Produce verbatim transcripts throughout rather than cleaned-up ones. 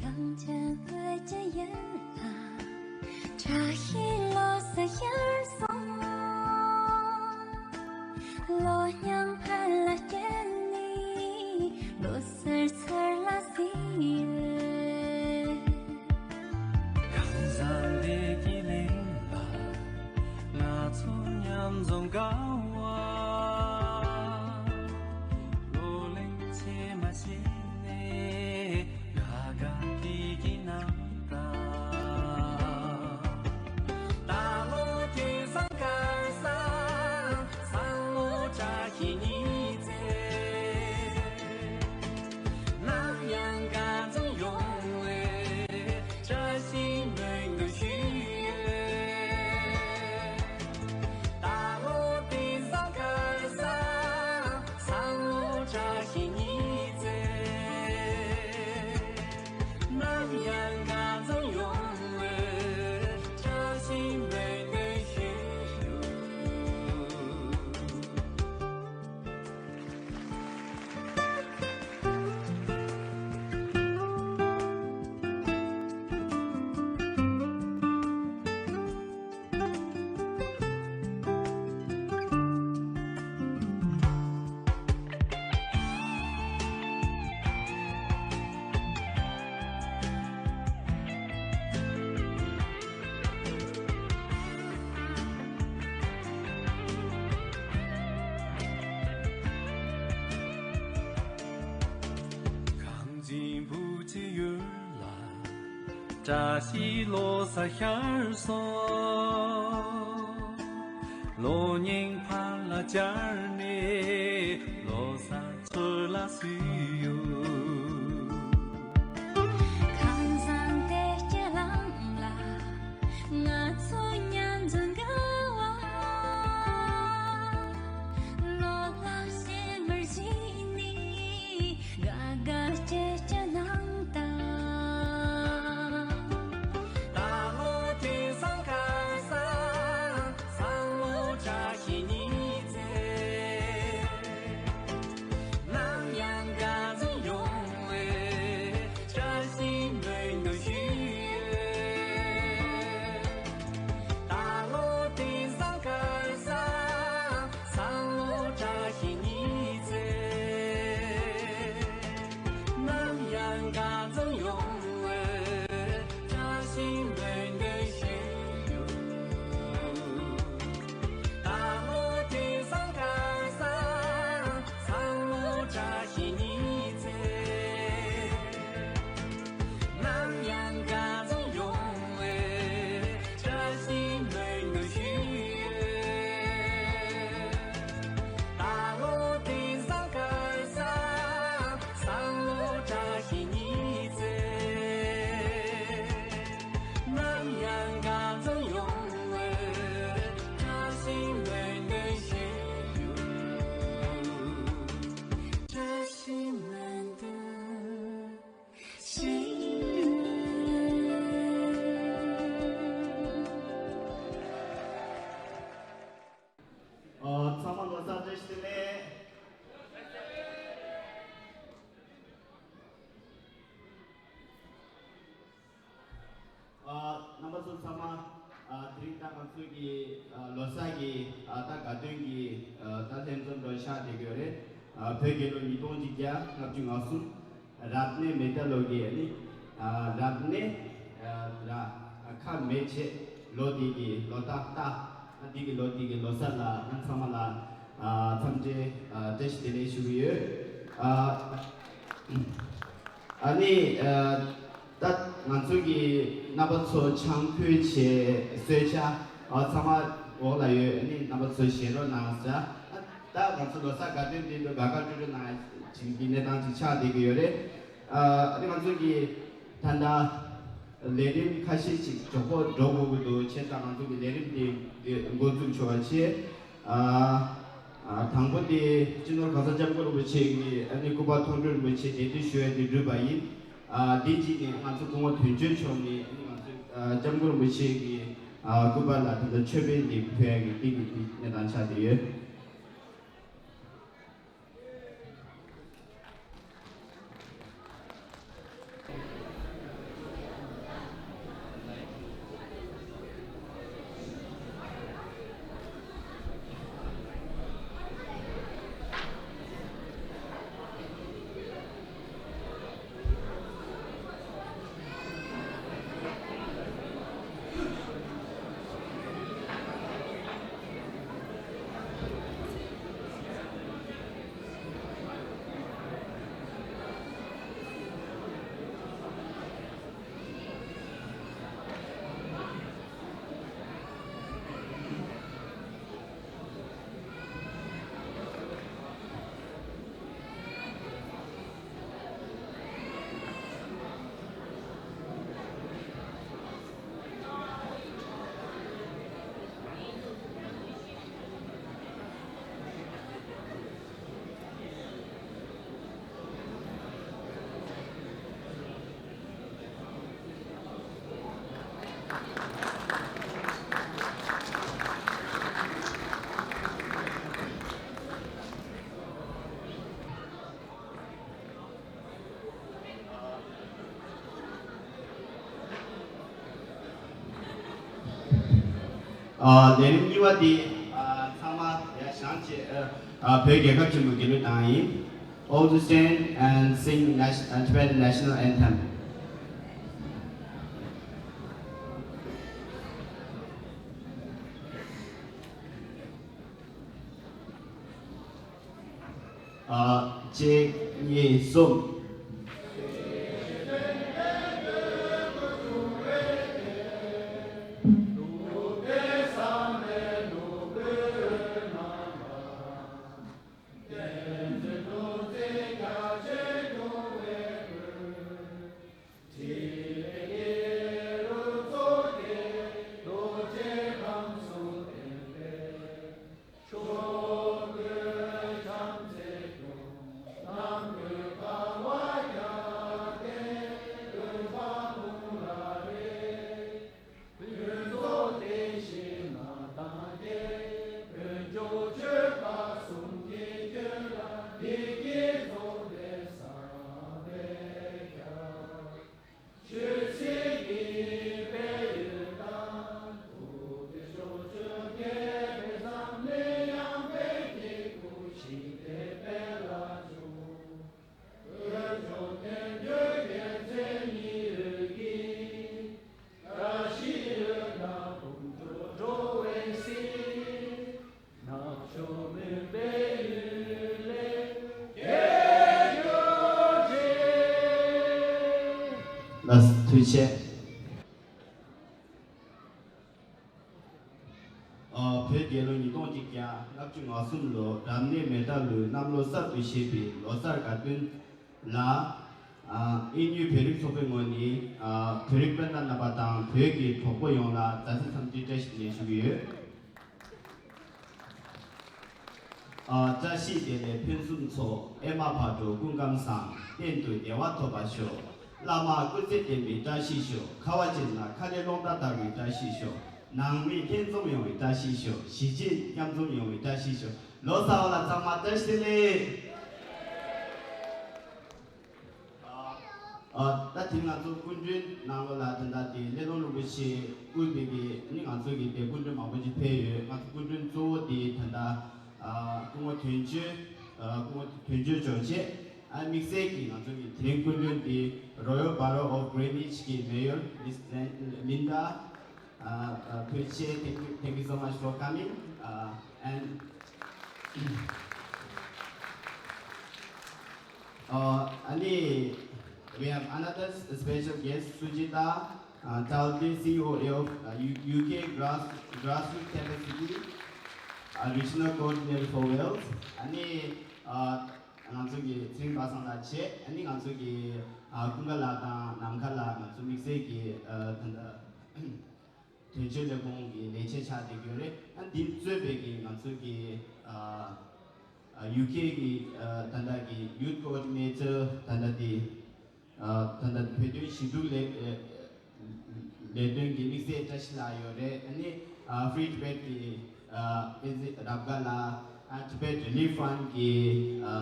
གངས་ཅན་བོད་ཀྱི་ཡུལ་ལ་བཀྲ་ཤིས་ལོ་གསར་ཤར་སོང་། ལོ་མྱང་ཕར་ལ་བསྐྱལ་ནས་ལོ་གསར་ཚུར་ལ་བསུས་ཡོད། ཁམས་བཟང་བདེ་སྐྱིད་གླིང་ལ་ང་ཚོ་མཉམ་འཛོམས་དགའ་བ། ལོ་གླིང་ཕྱེ་མ་བྱས་ནས་དགའ་དགའ་སྐྱིད་སྐྱིད་གནང་དང་། ད་ལོ་དུས་བཟང་སྐལ་བཟང་། བཟང་ལོ་བཀྲ་ཤིས་ཉི་ཚེ། ནམ་ཡང་དགའ་འཛོམས་ཡོང་བའི་བཀྲ་ཤིས་སྨོན་འདུན་ཞུས་ཡོད། ད་ལོ་དུས་བཟང་སྐལ་བཟང་། བཟང་ལོ་བཀྲ་ཤིས་ཉི་ཚེ། ནམ་ཡང་དགའ་འཛོམས་ཡོང་བའི་བཀྲ་ཤིས་སྨོན་འདུན་ཞུས་ཡོད། གངས་ཅན་བོད་ཀྱི་ཡུལ་ལ་བཀྲ་ཤིས་ལོ་གསར་ཤར་སོང་། ལོ་རྙིང་ཕར་ལ་བསྐྱལ་ནས་ལོ་གསར་ཚུར་ལ་བསུས་ཡོད། ཁམས་བཟང་བདེ་སྐྱིད་གླིང་ལ་ང་ཚོ་མཉམ་འཛོམས་དགའ་བ། ལོ་ལེགས་ཞེ་མར་བཞེས་ནས་དགའ་དགའ་སྐྱིད་སྐྱིད་གནང་དང་། ད་ལོ་དུས་བཟང་སྐལ་བཟང་། བཟང་ལོ་བཀྲ་ཤིས་ཉི་ཚེ། ནམ་ཡང་དགའ་འཛོམས་ཡོང་བའི་བཀྲ་ཤིས་སྨོན་འདུན་ཞུས་ཡོད། ད་ལོ་དུས་བཟང་སྐལ་བཟང་། བཟང་ལོ་བཀྲ་ཤིས་ཉི་ཚེ། ནམ་ཡང་དགའ་འཛོམས་ཡོང་བའི་བཀྲ་ཤིས་སྨོན་འདུན་ཞུས་ཡོད། ད་ལོ་དུས་བཟང་སྐལ་བཟང་། བཟང་ལོ་བཀྲ་ཤིས་ཉི་ཚེ། ནམ་ཡང་དགའ་འཛོམས་ཡོང་བའི་བཀྲ་ཤིས་སྨོན་འདུན་ཞུས་ཡོད། ད་ལོ་དུས་བཟང་སྐལ་བཟང་། བཟང་ལོ་བཀྲ་ཤིས་ཉི་ཚེ། ནམ་ཡང་དགའ་འཛོམས་ཡོང་བའི་བཀྲ་ཤིས་སྨོན་འདུན་ཞུས་ཡོད། བཀྲ་ཤིས་སྨོན་འདུན་ཞུས་ཡོད། ཨ། ཚང་མ་ལོ་གསར་བཀྲ་ཤིས་བདེ་ལེགས། ཨ། རྣམ་པ་ཚོ་ཚང་མ། ཨ། དེ་རིང་ད་ང་ཚོ་གི། ཨ། ལོ་གསར་གི། ཨ། ད་དགའ་སྟོན་གི། ཨ། ད་ལྷན་འཛོམས་འགྲོ་ཆགས་བསྡད་ཀྱི་ཡོད་རེད། ཨ། བོད་རྒྱལ་ལོ་ཉིས་སྟོང་ཉིས་བརྒྱ་ལྔ་བཅུ་ང་གསུམ། རབ་གནས་མེ་རྟ་ལོ་གི། ཨ་ནི། ཨ། རབ་གནས། ཨ། ར། ཨ། ཁ་མེ་བྱས་ལོ་དེ་གི་ལོ་རྟགས་རྟ། ཨ། དེ་གི་ལོ་དེ་གི་ལོ་གསར་ལ་ང་ཚང་མ་ལ། ཨ། འཚམས་འདྲི། ཨ། བཀྲ་ཤིས་བདེ་ལེགས་ཞུ་གི་ཡོད། ཨ། ཨ་ནི། ཨ། ད་ང་ཚོ་གི་རྣམ་པ་ཚོ་ཆང་ཕུད་བྱས་གསོལ་ཇ། ཨ། ཚང་མ་འོག་ལ་ཡོད། ཨ་ནི་རྣམ་པ་ཚོ་བཞེས་རོགས་གནང་ཟེར། ཨ། ད་ང་ཚོ་ལོ་གསར་དགའ་སྟོན་འདི་ལོ་དགའ་དགའ་སྤྲོ་སྤྲོ་གནང་བྱེད་ཀྱི་གནས་སྟངས་ཅིག་ཆགས་བསྡད་ཀྱི་ཡོད་རེད། ཨ། ཨ་ནི་ང་ཚོ་གི་ད་ལྟ་ལས་རིམ་ཁ་ཤས་ཅིག་མགྱོགས་པོ་འགྲོ་དགོས་ཀྱི་འདུག་བྱས་ཙང་ང་ཚོ་གི་ལས་རིམ་འདི་འགོ་འཛུགས་ཆོག་པ་བྱས། ཨ། ཨ། དང་ དང་པོ་དེ་སྤྱི་ནོར་གོང་ས་སྐྱབས་མགོན་རིན་པོ་ཆེ་གི་ཨ་ནི་སྐུ་པར་མཐོང་གྲོལ་རིན་པོ་ཆེ་གདན་འདྲེན་ཞུ་ཡ་དེ་གྲུབ་པ་ཡིན། ཨ་དེ་གཅིག་ནས་ང་ཚོ་སྐུ་ངོ་དོན་གཅོད་མཆོག་ནས་ཨ་ནི་ང་ཚོ་ཨ་སྐྱབས་མགོན་རིན་པོ་ཆེ་གི་ཨ་སྐུ་པར་ལ་ད་ལྟ་མཆོད་པའི་ལས་ཕུལ་ཡ་གི་ཏིང་ངེ་འཛིན་གནས་སྟངས་ཆགས་བསྡད་ཡོད། ཨ་ལས་རིམ་གཉིས་པ་འདི་ཨ་ཚང་མ་ཡར་བཞེངས་བྱས་ཨ་བོད་རྒྱལ་ཁབ་ཆེན་པོའི་རྒྱལ་གླུ་བཏང་ཡིན། All to stand and sing nat- uh, Tibetan national anthem. ཨ་གཅིག་གཉིས་གསུམ། ལགས་ཐུགས་རྗེ་ཆེ། ཨ་བོད་རྒྱལ་ལོ་ཉིས་སྟོང་གཅིག་བརྒྱ་ལྔ་བཅུ་ང་གསུམ་ལོ་རབ་གནས་མེ་སྟག་ལོའི་གནམ་ལོ་གསར་དུ་བཞད་པའི་ལོ་གསར་དགའ་སྟོན་ལ། ཨ་དབྱིན་ཡུལ་བོད་རིགས་ཚོགས་པའི་ངོས་ནས་ཨ་བོད་རིགས་སྤུན་ཟླ་རྣམ་པ་དང་བོད་ཀྱི་གྲོགས་པོ་ཡོངས་ལ་མཛའ་བརྩེ་འཚམས་འདྲི་བཀྲ་ཤིས་བདེ་ལེགས་ཞུ་གི་ཡོད། ཨ་བཀྲ་ཤིས་བདེ་ལེགས་ཕུན་སུམ་ཚོགས། ཨེ་མ་བག་དྲོ་སྐུ་ཁམས་བཟང་། གཏན་དུ་བདེ་བ་ཐོབ་པར་ཤོག། བླ་མ་སྐུ་ཚེ་བརྟན་པའི་བཀྲ་ཤིས་ཤོག། ཁ་བ་ཅན་ལ་ཁ་ལས་རླུང་རྟ་དར་བའི་བཀྲ་ཤིས་ཤོག། ནང་མི་ལྷན་འཛོམས་ཡོང་བའི་བཀྲ་ཤིས་ཤོག། གཞིས་བྱེས་མཉམ་འཛོམས་ཡོང་བའི་བཀྲ་ཤིས་ཤོག། ལོ་གསར་བ་ལ་ཚང་མ་བཀྲ་ཤིས་བདེ་ལེགས། ཨ་ད་དེ་ང་ཚོ་སྐུ་མགྲོན་ནང་ལོགས་ལ་ད་ལྟ་དེ་སླེ་ལུང་རིན་པོ་ཆེ་སྐུ་བལྟས་པའི་ནི་ང་ཚོ་གི་དེ་སྐུ་མགྲོན་མང་པོ་ཅིག་ཕེབས་ཡོད། ང་ཚོ་སྐུ་མགྲོན་གཙོ་བོ་དེ་ད་ལྟ་ཨ་སྐུ་ངོ་དོན་གཅོད་ཨ་སྐུ་ངོ་དོན་གཅོད་མཆོག་བྱས། ཨ་དམིགས་བསལ་གྱིས་ང་ཚོ་གི་དེ་རིང་སྐུ་མགྲོན་དེ་Royal Borough of Greenwich གི་Mayor Miss Lin- Linda uh, uh, Phuiche, thank you, thank you so much for coming. Uh, and uh, and we have another s- special guest, Sujita uh, Talde, C E O of uh, U- U K Grass- Grassroots Capacity uh, Regional Coordinator for Wales. And uh, ང་ཚོ་གི་ཚེ་རིང་པ་སངས་ལགས་བྱས། ཨ་ནི་ང་ཚོ་གི་ཨ་ཀུན་དགའ་ལགས་དང་ནམ་མཁའ་ལགས། ང་ཚོ་དམིགས་བསལ་གྱི་ཨ་ད་ལྟ་དོན་གཅོད་ལས་ཁུངས་ཀྱི་ལས་བྱེད་ཆགས་བསྡད་ཡོད་རེད། ཨ་འདི་གཙོས་པའི་གི་ང་ཚོ་གི་ཨ་ ཡུ་ཀེ་གི་ཨ་ད་ལྟ་གི་ཡུཐ་ཀོ་ཌི་ནེ་ཊར་ད་ལྟ་དེ་ཨ་ད་ལྟ་བོད་དོན་ཞི་འཛུགས་ལས་ཨ་ལས་དོན་གྱི་དམིགས་བསལ་བཀྲ་ཤིས་ལགས་ཡོད་རེད། ཨ་ནི་ཨ་Free Tibet གི་ཨ་དཔེ་མཛོད་རབ་དགའ་ལགས། ཨ་Tibet Relief Fund གི་ཨ་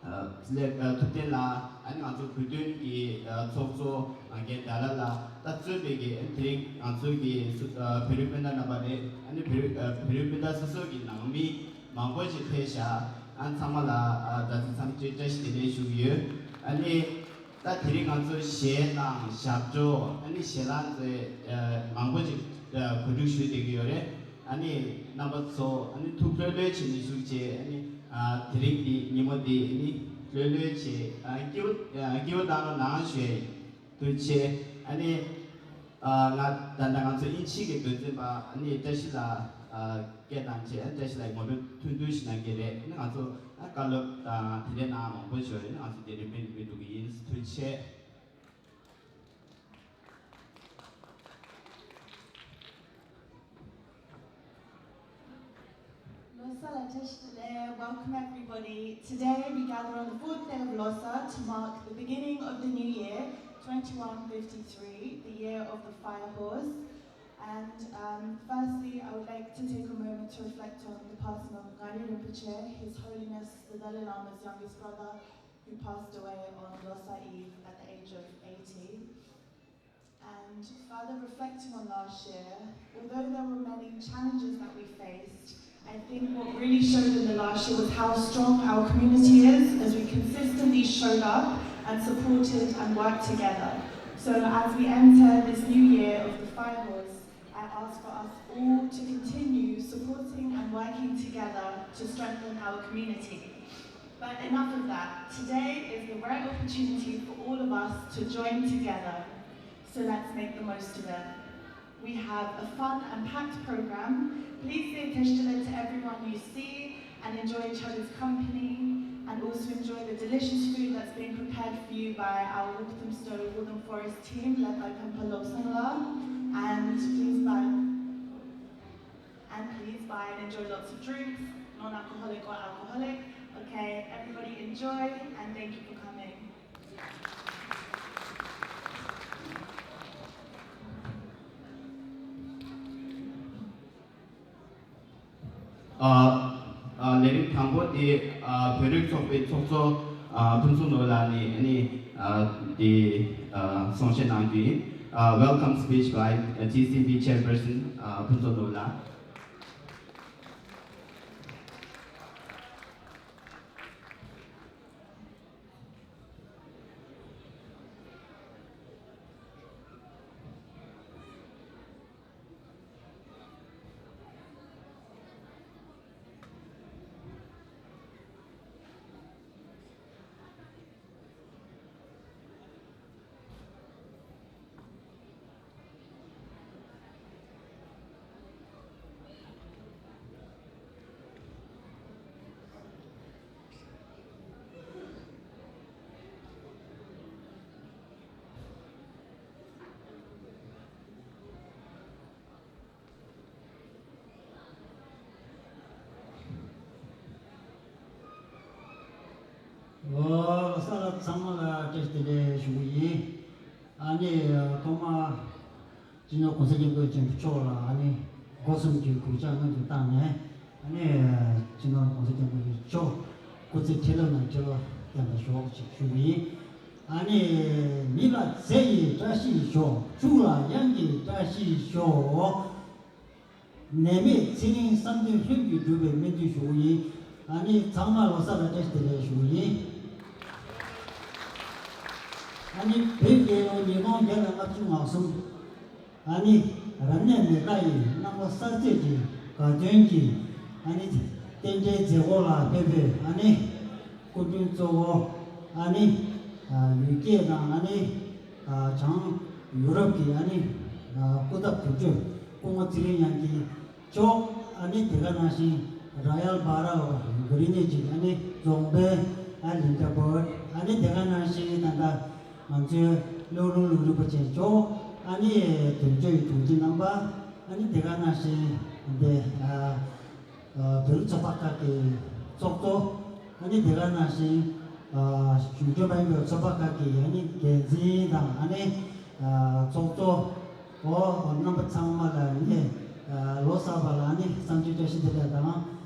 ཨ་ལས་ཨ་ཐུབ་བསྟན་ལགས། ཨ་ནི་ང་ཚོ་བོད་དོན་གྱི་ཨ་ཚོགས་གཙོ་ཨ་རྒན་ཌཱ་ལ་ལགས། ད་གཙོས་པའི་གི་ཨ་ནི་དེ་རིང་ང་ཚོ་གི་སུ་ཨ་བོད་རིགས་སྤུན་ཟླ་རྣམ་པ་རེད། ཨ་ནི་བོད་རིགས་ཨ་བོད་རིགས་སྤུན་ཟླ་སོ་སོ་གི་ནང་མི་མང་པོ་ཞིག་ཕེབས་ཤག་ཨ་ཚང་མ་ལ་ཨ་མཛའ་བརྩེ་འཚམས་འདྲི་བཀྲ་ཤིས་བདེ་ལེགས་ཞུ་གི་ཡོད། ཨ་ནི་ད་དེ་རིང་ང་ཚོ་གཞས་དང་ཞབས་བྲོ་ཨ་ནི་ཞལ་ལག་མཛོད་ཨ་མང་པོ་ཞིག་ཨ་གོ་སྒྲིག་ཞུས་བསྡད་ཀྱི་ཡོད་རེད། ཨ་ནི་རྣམ་པ་ཚོ་ཨ་ནི་ཐུགས་ལྷོད་ལྷོད་བྱས་ནས་བཞུགས་བྱས། ཨ་ནི་ཨ་དེ་རིང་འདི་ཉིན་མོ་འདི་ཨ་ནི་ལྷོད་ལྷོད་བྱས་ཨ་སྐྱིད་པོ་ཨ་སྐྱིད་པོ་བཏང་རོགས་གནང་ཞུ་ཡ་ཡིན། ཐུགས་རྗེ་ཆེ། ཨ་ནི་ཨ་ང་ད་ལྟ་ང་ཚོ་དབྱིན་ཇི་གི་འདོན་ཚན་པ་ཨ་ནི་བཀྲ་ཤིས་ལགས་ཨ་སྐད་བཏང་བྱས། ཨ་བཀྲ་ཤིས་ལགས་ངོ་སྤྲོད་ཐུང་ཐུང་ཞིག་གནང་གི་རེད། ཨ་ནི་ང་ཚོ་ཨ་བཀའ་སློབ་དང་དེ་འདྲའི་གནང་མང་པོ་ཞིག་ཡོད་རེད། ཨ་ནི་ང་ཚོ་དེ་རིམ་པས་རིམ་པས་འགྲོ་གི་ཡིན། ཐུགས་རྗེ་ཆེ། Lhosa la Teshitele, welcome everybody. Today we gather on the fourth day of Lhosa to mark the beginning of the new year, twenty-one fifty-three, the year of the fire horse. And um, firstly, I would like to take a moment to reflect on the passing of Ngari Rinpoche, His Holiness the Dalai Lama's youngest brother, who passed away on Lhosa Eve at the age of eighty. And further reflecting on last year, although there were many challenges that we faced, I think what really showed in the last year was how strong our community is as we consistently showed up and supported and worked together. So as we enter this new year of the fire horse, I ask for us all to continue supporting and working together to strengthen our community. But enough of that. Today is the right opportunity for all of us to join together. So let's make the most of it. We have a fun and packed program. Please say Teshitele to everyone you see and enjoy each other's company, and also enjoy the delicious food that's being prepared for you by our Woktumsto Wudum Forest team led by Pampa Lobsangla. And please buy and please buy and enjoy lots of drinks, non-alcoholic or alcoholic. Okay, everybody enjoy, and thank you for coming. ཨ་ཨ་ལས་རིམ་དང་པོ་དེ་ཨ་བོད་རིགས་ཚོགས་པའི་ཚོགས་གཙོ་ཨ་ཕུན་ཚོགས་ནོར་བུ་ལགས་ནས་ཨ་ནི་ཨ་དེ་ཨ་གསུང་བཤད་གནང་རྒྱུ་ཡིན། ཨ་Welcome speech by G C B chairperson ཨ་ཕུན་ཚོགས་ནོར་བུ་ལགས། ཨོ་ལོ་ས་ལ་ཚང་མ་ལ་བཀྲ་ཤིས་བདེ་ལེགས་ཞུ་གི་ཡིན། ཨ་ནི་ཐོག་མ་སྤྱི་ནོར་གོང་ས་སྐྱབས་མགོན་ཆེན་པོ་མཆོག་ལ་ཨ་ནི་སྒོ་གསུམ་གྱི་གུས་ཕྱག་སྔོན་དུ་བཏང་ནས། ཨ་ནི་སྤྱི་ནོར་གོང་ས་སྐྱབས་མགོན་མཆོག་སྐུ་ཚེ་ཁྲི་ལོ་ནས་ཁྲི་ལོ་བརྟན་པར་ཤོག་ཅེས་ཞུ་གི་ཡིན། ཨ་ནི་མི་ལ་ཚེ་ཡི་བཀྲ་ཤིས་ཤོག་ཕྱུགས་ལ་གཡང་གི་བཀྲ་ཤིས་ཤོག་ནད་མེད་ཚེ་རིང་བསམ་དོན་ལྷུན་གྱིས་འགྲུབ་པའི་སྨོན་འདུན་ཞུ་གི་ཡིན། ཨ་ནི་ཚང་མ་ལོ་གསར་ལ་བཀྲ་ཤིས་བདེ་ལེགས་ཞུ་གི་ཡིན། ཨ་ནི་བོད་རྒྱལ་ལོ་ཉིས་སྟོང་བརྒྱ་དང་ལྔ་བཅུ་ང་གསུམ། ཨ་ནི་རབ་གནས་མེ་ལྟ་ཡི་གནམ་ལོ་གསར་ཚེས་ཀྱི་དགའ་སྟོན་གྱི་ཨ་ནི་རྟེན་འབྲེལ་མཛད་སྒོ་ལ་ཕེབས་པའི་ཨ་ནི་སྐུ་མགྲོན་གཙོ་བོ་ཨ་ནི་ཡུལ་སྐད་དང་ཨ་ནི་བྱང་ཡུ་རོབ་ཀྱི་ཨ་ནི་སྐུ་ཚབ་དོན་གཅོད་སྐུ་ངོ་ཚེ་རིང་གཡང་འཛོམས་མཆོག་ཨ་ནི་དེ་ག་ནང་བཞིན་རོ་ཡལ་བྷ་ར་ཝ་གྷི་རི་ནེ་ཇི་ཨ་ནི་རྫོང་དཔོན་ཨ་ལིན་ཌ་བྷར་ཨ་ནི་དེ་ག་ནང་བཞིན་ད་ལྟ་ང་ཚོའི་བློན་ལུང་ལུང་རིན་པོ་ཆེ་མཆོག་ཨ་ནི་དོན་གཅོད་ཀྱི་དྲུང་ཆེ་རྣམ་པ་ཨ་ནི་དེ་ག་ནང་བཞིན་འདི་ཨ་བོད་རིགས་ཚོགས་པ་ཁག་གི་ཚོགས་གཙོ་ ཨ་ནི་དེ་ག་ནང་བཞིན་གཞུང་འབྲེལ་མ་ཡིན་པའི་ཚོགས་པ་ཁག་གི་ཨ་ནི་འགན་འཛིན་དང་ཨ་ནི་ཚོགས་གཙོ་འོ་རྣམ་པ་ཚང་མ་ལ་ཨ་ནི་ལོ་གསར་པ་ལ་ཨ་ནི་བསམ་ཚུལ་བཀྲ་ཤིས་བདེ་ལེགས་དང་།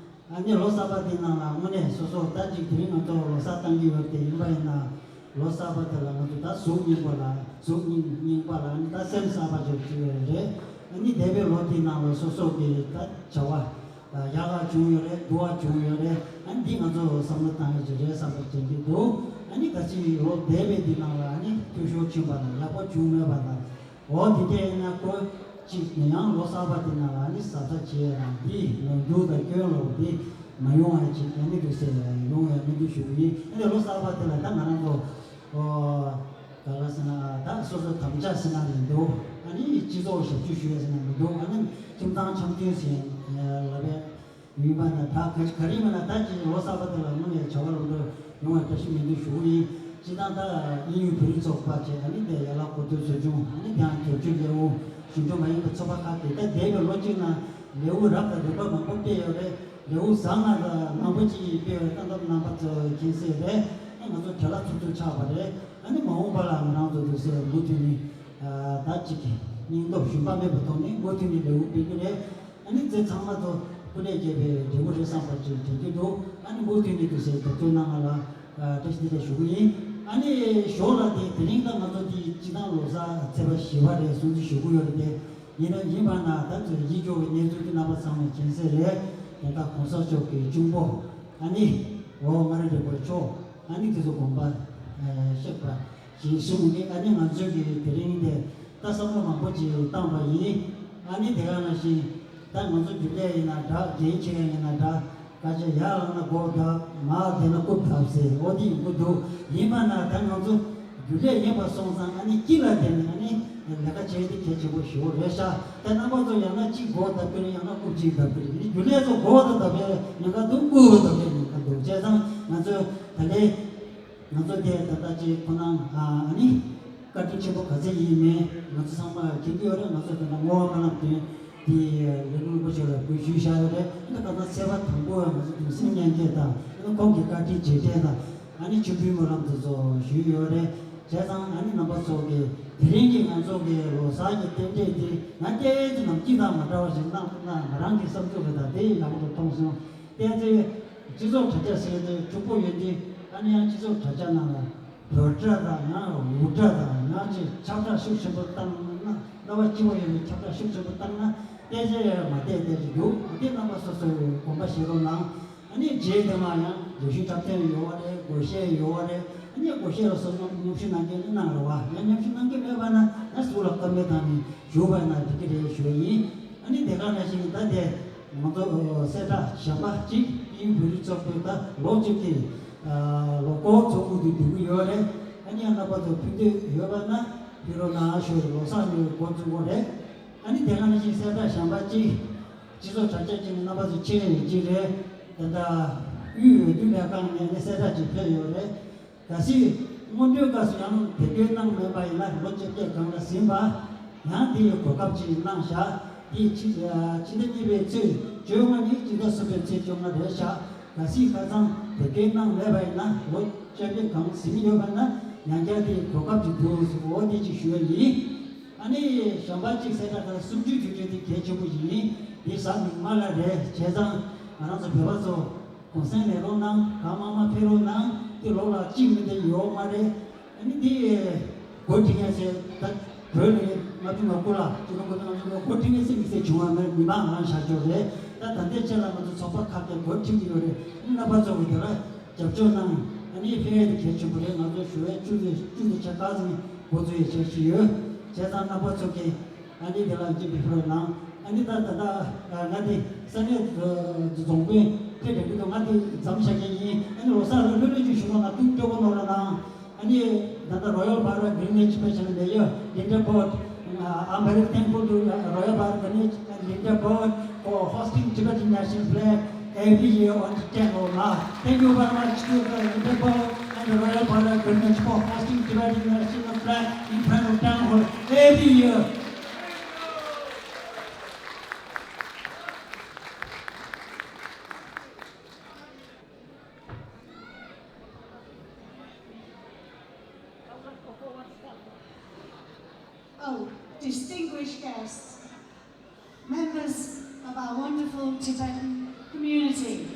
ཨ་ནི་ལོ་གསར་པ་དེ་ནང་ལ་དངོས་གནས་སོ་སོ་ད་ཅིག་དེ་རིང་ང་ཚོ་ལོ་གསར་བཏང་གི་ཡོད་དེ་ཡིན་པ་ཡིན་ན་ལོ་གསར་པ་དེ་ལ་ང་ཚོ་ད་གཟུགས་རྙིང་པ་ལ་གཟུགས་རྙིང་རྙིང་པ་ལ་ཨ་ནི་ད་སེམས་གསར་པ་ཅིག་བྱེད་ཡོད་རེད། ཨ་ནི་འདས་པའི་ལོ་དེ་ནང་ལ་སོ་སོ་གི་ད་བྱ་བ་ཡག་ག་བྱུང་ཡོད་རེད། སྡུག་ག་བྱུང་ཡོད་རེད། ཨ་ནི་འདི་ང་ཚོ་བསམ་བློ་བཏང་ཡ་ཅིག་རེད་བསམ་པ་དྲན་གྱི་འདུག་ཨ་ནི་ད་ཅིག་ལོ་འདས་པའི་འདི་ནང་ལ་ཨ་ནི་འཐུས་ཤོར་ཕྱིན་པ་དང་ཡག་པོ་བྱུང་མེད་པ་དང་། འོ་དེ་འདྲ་ཡིན་ན་ཁོ་གཅིག་ནས་ཡང་ལོ་གསར་པ་དེ་ནང་ལ་ནི་གཟབ་གཟབ་བྱེད་ཡ་དང་འདི་ནོར་འཁྲུལ་དང་སྐྱོན་ལོག་འདི་མ་ཡོང་བ་ཅིག་ཡང་མི་འདུག་ཟེར་ཡོང་བའི་སྨོན་འདུན་ཞུ་གི་ཡིན། ཨ་ནི་ལོ་གསར་པ་དེ་ལ་ད་ང་རང་ཚོ་ཨོ་ག་ལ་ཟེར་ན་ད་སོ་སོ་དམ་བཅའ་ཟེར་ན་མི་འདུག་ཨ་ནི་སྤྱི་ཚོགས་ཞབས་ཞུ་ཞུ་ཡ་ཟེར་ན་མི་འདུག་ཨ་ནི་ཁྱིམ་ཚང་འཆམ་མཐུན་ཟེར་ལབ་པའི། ཡིན་པ་ན་ད་ག་ག་རེ་མིན་ན་ད་ཅིག་ལོ་གསར་པ་དེ་ལ་དངོས་ནས་བྱ་བ་ལམ་འགྲོ་ཡོང་བའི་བཀྲ་ཤིས་སྨོན་འདུན་ཞུ་གི་ཡིན། སྤྱིར་བཏང་ད་དབྱིན་ཡུལ་བོད་རིགས་ཚོགས་པ་བཅས་ཨ་ནི་དེ་ཡན་ལག་གོ་ཐོས་ཚོགས་ཆུང་ཨ་ནི་དེའང་དོལ་ཆོས་ལེའུ་གཞུང་འབྲེལ་མ་ཡིན་པའི་ཚོགས་པ་ཁག་དེ་ད་འདས་པའི་ལོ་གཅིག་ནང་ལེའུ་རབ་དང་རིམ་པ་མང་པོ་སྤེལ་ཡོད་རེད། ལེའུ་བཟང་ང་དང་མང་པོ་ཅིག་སྤེལ་བའི་སྟབས་སྟབས་རྣམ་པ་ཚོ་མཁྱེན་གསལ་རེད། ཨ་ང་ཚོ་བྲེལ་བ་ཚུབ་ཚུབ་ཆགས་པ་རེད། ཨ་ནི་མ་འོངས་པ་ལ་ང་རང་ཚོ་འདུག་སེ་མུ་མཐུད་ནས་ད་ཅིག་སྙིང་སྟོབས་ཞུམ་པ་མེད་པའི་ཐོག་ནས་མུ་མཐུད་ནས་ལེའུ་སྤེལ་གྱི་རེད། ཨ་ནི་རྗེ་ཚང་མ་ཚོ་སྐུ་ལས་རྒྱས་པའི་འབྲས་བུ་རེད་བསམ་པ་ཅིག་དྲན་གྱི་འདུག་ཨ་ནི་མུ་མཐུད་ནས་དུས་ཚོད་རྒྱབ་སྐྱོར་གནང་བ་ལ་བཀྲ་ཤིས་བདེ་ལེགས་ཞུ་གི་ཡིན། ཨ་ནི་ཞོར་ལ་དེ་དེ་རིང་ད་ང་ཚོ་འདི་སྤྱི་བཏང་ལོ་གསར་ཚེས་པ་བཞི་པ་རེད་སྲུང་བརྩི་ཞུ་གི་ཡོད་རེད་དེ། ཡིན་ན་ཡིན་པ་ན་ད་ཚོད་ཡིད་སྐྱོ་བའི་གནས་ཚུལ་འདི་རྣམ་པ་ཚང་མས་མཁྱེན་གསལ་རེད། དེ་དག་གོང་ས་མཆོག་གི་གཅུང་པོ་ཨ་ནི་འོ་ང་རང་རེ་བའི་མཆོག་ཨ་ནི་དེ་ཚོ་དགོངས་པ་གཤེགས་པ་ཞེས་གསུངས་ནས་ཨ་ནི་ང་ཚོས་ཀྱི་དེ་རིང་དེ། ད་བསམ་བློ་མང་པོ་ཅིག་བཏང་བ་ཡིན། ཨ་ནི་དེ་ག་ནང་བཞིན་ད་ང་ཚོ་རྒྱུན་ལས་ཡིན་ན་འདྲ་འགན་འཁྱེར་མཁན་ཡིན་ན་འདྲ་སྐད་ཆ་ཡར་ལངས་ན་མགོ་བརྡབ་མར་བསྡད་ན་རྐུབ་བརྡབ་ཟེར་འོ་དེ་ཡིན་པོ་འདུག་ཡིན་པ་ན་ད་ང་ཚོ་རྒྱུན་ལས་ཡིན་པ་སོང་ཙང་ཨ་ནི་དཀྱིལ་ལ་བསྡད་ནས་ཨ་ནི་ལས་ཀ་བྱེད་དེ་གལ་ཆེན་པོ་ཞེ་པོ་རེད་ཤག་ད་རྣམ་པ་ཚོ་ཡང་ན་གཅིག་མགོ་བརྡབ་ཀྱི་རེད། ཡང་ན་རྐུབ་གཅིག་བརྡབ་ཀྱི་རེད། ཨ་ནི་རྒྱུན་ལས་ཚོ་མགོ་བརྡབ་བརྡབ་ཡ་ཉེན་ཁ་འདུག་རྐུབ་བརྡབ་ཡ་ཉེན་ཁ་འདུག་བྱས་ཙང་ང་ཚོ་ད་ལས། ང་ཚོ་དེ་ད་ལྟ་ཅིག་ཁོ་ན་ཨ་ནི་བཀའ་དྲིན་ཆེན་པོ་ག་ཚད་ཡིན་མིན་ང་ཚོ་ཚང་མ་མཁྱེན་གྱི་ཡོད་རེད། ང་ཚོ་ད་ལྟ་བསྔོ་བ་སྨོན་ལམ་དོན་དེ་ལས་རིམ་པ་ཞིག་ལ་འབུལ་ཞུས་བཞག་ཡོད་རེད། ཨ་ནི་ད་ལྟ་ཚེས་པ་དང་པོ་ང་ཚོ་དུས་སེམས་མཉམ་སྐྱེད་དང་ཨ་ནི་ཁོང་གི་བཀའ་དྲིན་རྗེས་དྲན་དང་ཨ་ནི་མཆོད་འབུལ་སྨོན་ལམ་དེ་ཚོ་ཞུས་ཡོད་རེད། བྱས་ཙང་ཨ་ནི་རྣམ་པ་ཚོ་གི་དེ་རིང་གི་ང་ཚོ་གི་ལོ་གསར་གྱི་རྟེན་འབྲེལ་དེ་ང་བལྟས་ཙམ་ནམ་སྐྱིད་དང་མ་འདྲ་བ་ཞིག་གནང་ཐུབ་ན་ང་རང་གི་བསམ་ཚུལ་རེད། ད་དེ་ཡག་པོ་མཐོང་སོང་། བལྟས་ཚེ། སྤྱི་ཚོགས་དྲ་རྒྱ་ཟེར་དེ་ཕྱུག་པོ་ཡོད་དེ་ཨ་ནི་ཡང་སྤྱི་ཚོགས་དྲ་རྒྱ་ནང་ལ་བོད་སྒྲ་དང་ཡང་འུར་སྒྲ་དང་ཡང་ཅིག་ཁྱབ་བསྒྲགས་ཤུགས་ཆེན་པོ་བཏང་ན་རྣ་བ་སྐྱིད་པོ་ཡོད་པའི་ཁྱབ་བསྒྲགས་ཤུགས་ཆེན་པོ་བཏང་ན་བལྟས་ཚེ་མ་བལྟས་བལྟས་ཀྱི་འདུག་ཨ་དེ་རྣམ་པ་སོ་སོའི་དགོངས་པ་བཞེས་རོགས་གནང་། ཨ་ནི་རྗེས་དེ་མ་ཡང་ལས་ཞུགས་འཁྲབ་སྟོན་ཡོད་པ་རེད། སྒོར་གཞས་ཡོད་པ་རེད། ཨ་ནི་སྒོར་གཞས་ལ་སོ་སོ་མཉམ་ཞུགས་གནང་མཁན་ནི་གནང་རོགས་ཨ་ཡང་མཉམ་ཞུགས་གནང་མཁན་མེད་པ་ན་ཡང་ཟུར་ལ་ཀ་མེད་བཏང་ནས་བཞུགས་པ་ན་འགྲིག་གི་རེད་ཞུ་བ་ཡིན། ཨ་ནི་དེ་ག་ནང་བཞིན་ད་དེ། ང་ཚོ་གསལ་བསྒྲགས་གཞན་པ་གཅིག་དབྱིན་བོད་རིགས་ཚོགས་པའི་ད་ལོ་གཅིག་གི་ལོ་འཁོར་ཚོགས་འདུ་འདི་འགྲོ་གི་ཡོད་རེད། ཨ་ནི་རྣམ་པ་ཚོ་ཕན་ཐོགས་ཡོད་པ་ན་ཕུལ་རོགས་གནང་ཞུ། ལོ་གསར་ནས་འགོ་འཛུགས་དགོས་རེད། ཨ་ནི་དེ་ག་ནང་བཞིན་གསལ་བསྒྲགས་གཞན་པ་གཅིག་སྤྱི་ཚོགས་དྲ་རྒྱ་གཅིག་ནས་རྣམ་པ་ཚོ་མཁྱེན་ཡོད་ཀྱི་རེད། ད་ལྟ་དབུས་འོས་བསྡུ་ལས་ཁང་ནས་ནི་གསལ་བསྒྲགས་ཅིག་ཕེབས་ཡོད་རེད། གལ་སྲིད་སྔོན་འགྲོའི་སྐབས་སུ་ཡང་དེབ་སྐྱེལ་གནང་མེད་པ་ཡིན་ན་ལོ་བཅོ་བརྒྱད་སྒང་ལ་ཟིན་པ། ཡང་དེ་ཡི་གོ་སྐབས་ཅིག་གནང་བཞག་དེ་ཕྱི་ཕྱི་ཟླ་གཉིས་པའི་ཚེས་བཅོ་ལྔ་ནས་ཕྱི་ཟླ་གསུམ་པའི་ཚེས་བཅོ་ལྔ་རེད་བཞག་གལ་སྲིད་ཁ་སང་དེབ་སྐྱེལ་གནང་མེད་པ་ཡིན་ན་ལོ་བཅོ་བརྒྱད་སྒང་ཟིན་ཡོད་པ་ན་ཡང་བསྐྱར་དེ་ཡི་གོ་སྐབས་ཅིག་འདུག་ཟེར་འོ་དེ་ཅིག་ཞུ་བ་ཡིན། ཨ་ནི་གཞན་པ་གཅིག་གསལ་བསྒྲགས་དང་གསུམ་བཅུའི་དུས་ཚོད་དེ་གལ་ཆེན་པོ་ཡིན། དེ་གཟའ་མིག་དམར་ལ་རེད། བྱས་ཙང་ང་རང་ཚོ་བོད་པ་ཚོ། གུང་སེང་ལས་རོགས་གནང་། གང་མང་མང་ཕེབས་རོགས་གནང་། དེ་ལོ་ལ་གཅིག་མིན་དེ་ཡོད་མ་རེད། ཨ་ནི་དེ་འགོ་ཁྲིད་མཁན་ཟེར་ད་བོད་ནས་ལྔ་བཅུ་ང་དགུ་ལ་སྤྱི་ལོ་ཁོ་ཚོ་ལྔ་བཅུ་ང་དགུ་འགོ་ཁྲིད་མཁན་ཟེར་མི་ཟེར་བྱུང་བ་མེད། མི་མང་ང་ཤར་ཕྱོགས་རེད། ད་ད་ལྟའི་ཆ་ལ་ང་ཚོ་ཚོགས་པ་ཁག་གི་འགོ་ཁྲིད་ཀྱི་ཡོད་རེད། རྣམ་པ་ཚོ་གི་དེ་ལ་རྒྱབ་སྐྱོར་གནང་། ཨ་ནི་ཕེབས་ཡས་དེ་གལ་ཆེན་པོ་རེད། ང་ཚོ་ཞུ་བའི་བཅུ་ཚོད་བཅུ་ཚོད་ཆ་ཁག་ཚང་འགོ་འཛུགས་ཡས་བྱས་ཤིག་ཡོད། བྱས་ཙང་རྣམ་པ་ཚོ་གི་ཨ་ནི་དེ་ལ་ཅི་བི་ཕུ་ལ་ནང་ཨ་ནི་ད་ད་ད་ང་དེ་ས་གནས་རྫོང་དཔོན་ཕེབས་འགྲོ་གི་འདུག་ང་དེ་མཚམས་བཞག་མཁན་ཡིན། ཨ་ནི་ལོ་གསར་ལ་ལྷོད་ལྷོད་ཅིག་བཞུགས་རོགས་གནང་། ཐུགས་སྤྲོ་པོ་གནང་རོགས་གནང་། ཨ་ནི་ད་ལྟ་Royal Borough Greenwich ཕེབས་བྱས་ནས་Mayor Linda Bird, uh, I'm very thankful to, uh, Royal Borough Greenwich and Linda Bird for hosting Tibetan national flag every year on the tenth of March. Thank you very much to the Linda Bird and the Royal Borough Greenwich for hosting Tibetan national flag in front of town hall every year. Oh, distinguished guests, members of our wonderful Tibetan community.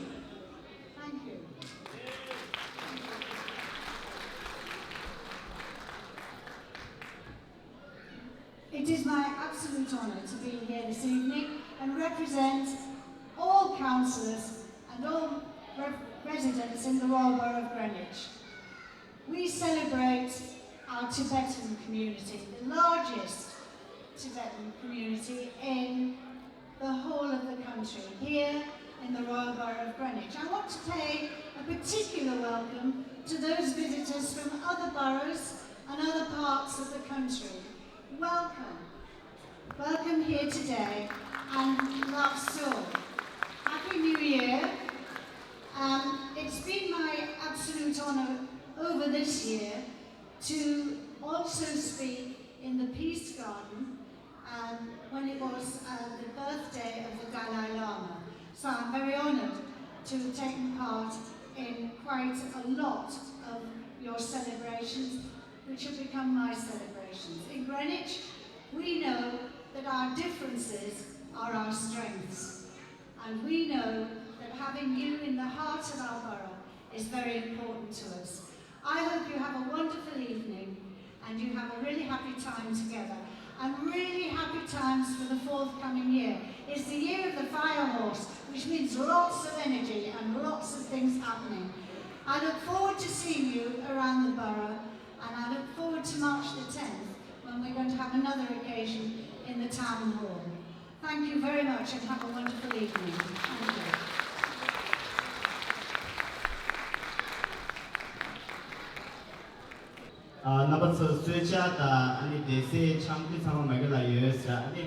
Thank you. It is my absolute honour to be here this evening and represent all councillors and all re- residents in the Royal Borough of Greenwich. We celebrate our Tibetan community, the largest Tibetan community in the whole of the country, here in the Royal Borough of Greenwich. I want to pay a particular welcome to those visitors from other boroughs and other parts of the country. Welcome. Welcome here today and Lap Seo. Happy New Year. Um, it's been my absolute honour over this year to also speak in the Peace Garden um, when it was uh, the birthday of the Dalai Lama. So I'm very honoured to have taken part in quite a lot of your celebrations, which have become my celebrations. In Greenwich, we know that our differences are our strengths, and we know that having you in the heart of our borough is very important to us. I hope you have a wonderful evening and you have a really happy time together and really happy times for the forthcoming year. It's the year of the fire horse, which means lots of energy and lots of things happening. I look forward to seeing you around the borough, and I look forward to March the tenth when we're going to have another occasion in the town hall. Thank you very much and have a wonderful evening. Thank you. ཨ། རྣམ་པ་ཚོ་གསོལ་ཇ་དང་ཨ་ནི་སྡོད་སའི་ཆང་ཁུ་ཚང་མ་མ་གི་ལ་ཡོད་ཟེར། ཨ་ནི་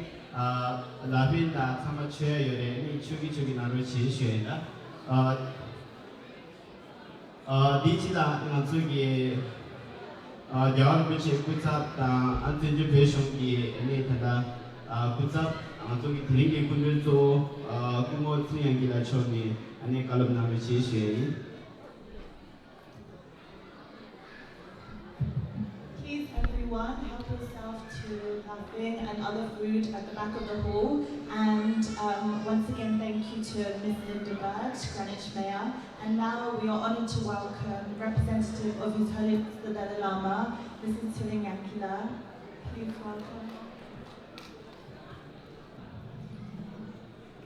ཨ། ལ་ཕན་དང་ཚང་མ་མཆོད་ཡ་ཡོད་རེད། ཨ་ནི་མཆོད་ཀྱི་མཆོད་ཀྱི་གནང་རོགས་བྱེད་ཞུ་ཡ་ཡིན་ད། ཨ། ཨ། དེའི་ཕྱི་ལ་ང་ཚོ་གི་ཨ། རྒྱལ་བ་རིན་པོ་ཆེའི་སྐུ་ཚབ་དང་ཨ། བཙན་བྱོལ་བོད་གཞུང་གི་ཨ་ནི་ད་ལྟ་ཨ། སྐུ་ཚབ། ང་ཚོ་གི་དེ་རིང་གི་སྐུ་མགྲོན་གཙོ་བོ་ཨ། སྐུ་ངོ་ཚེ་རིང་དབྱངས་སྐྱིད་ལགས་མཆོག་ནས་ཨ་ནི་བཀའ་སློབ་གནང་རོགས་བྱེད་ཞུ་ཡ་ཡིན། Please, everyone, help yourself to lafing and other food at the back of the hall. And um, once again, thank you to Miss Linda Bird, Greenwich Mayor. And now we are honoured to welcome Representative of His Holiness the Dalai Lama, Missus Tshering Yangkila. Please welcome.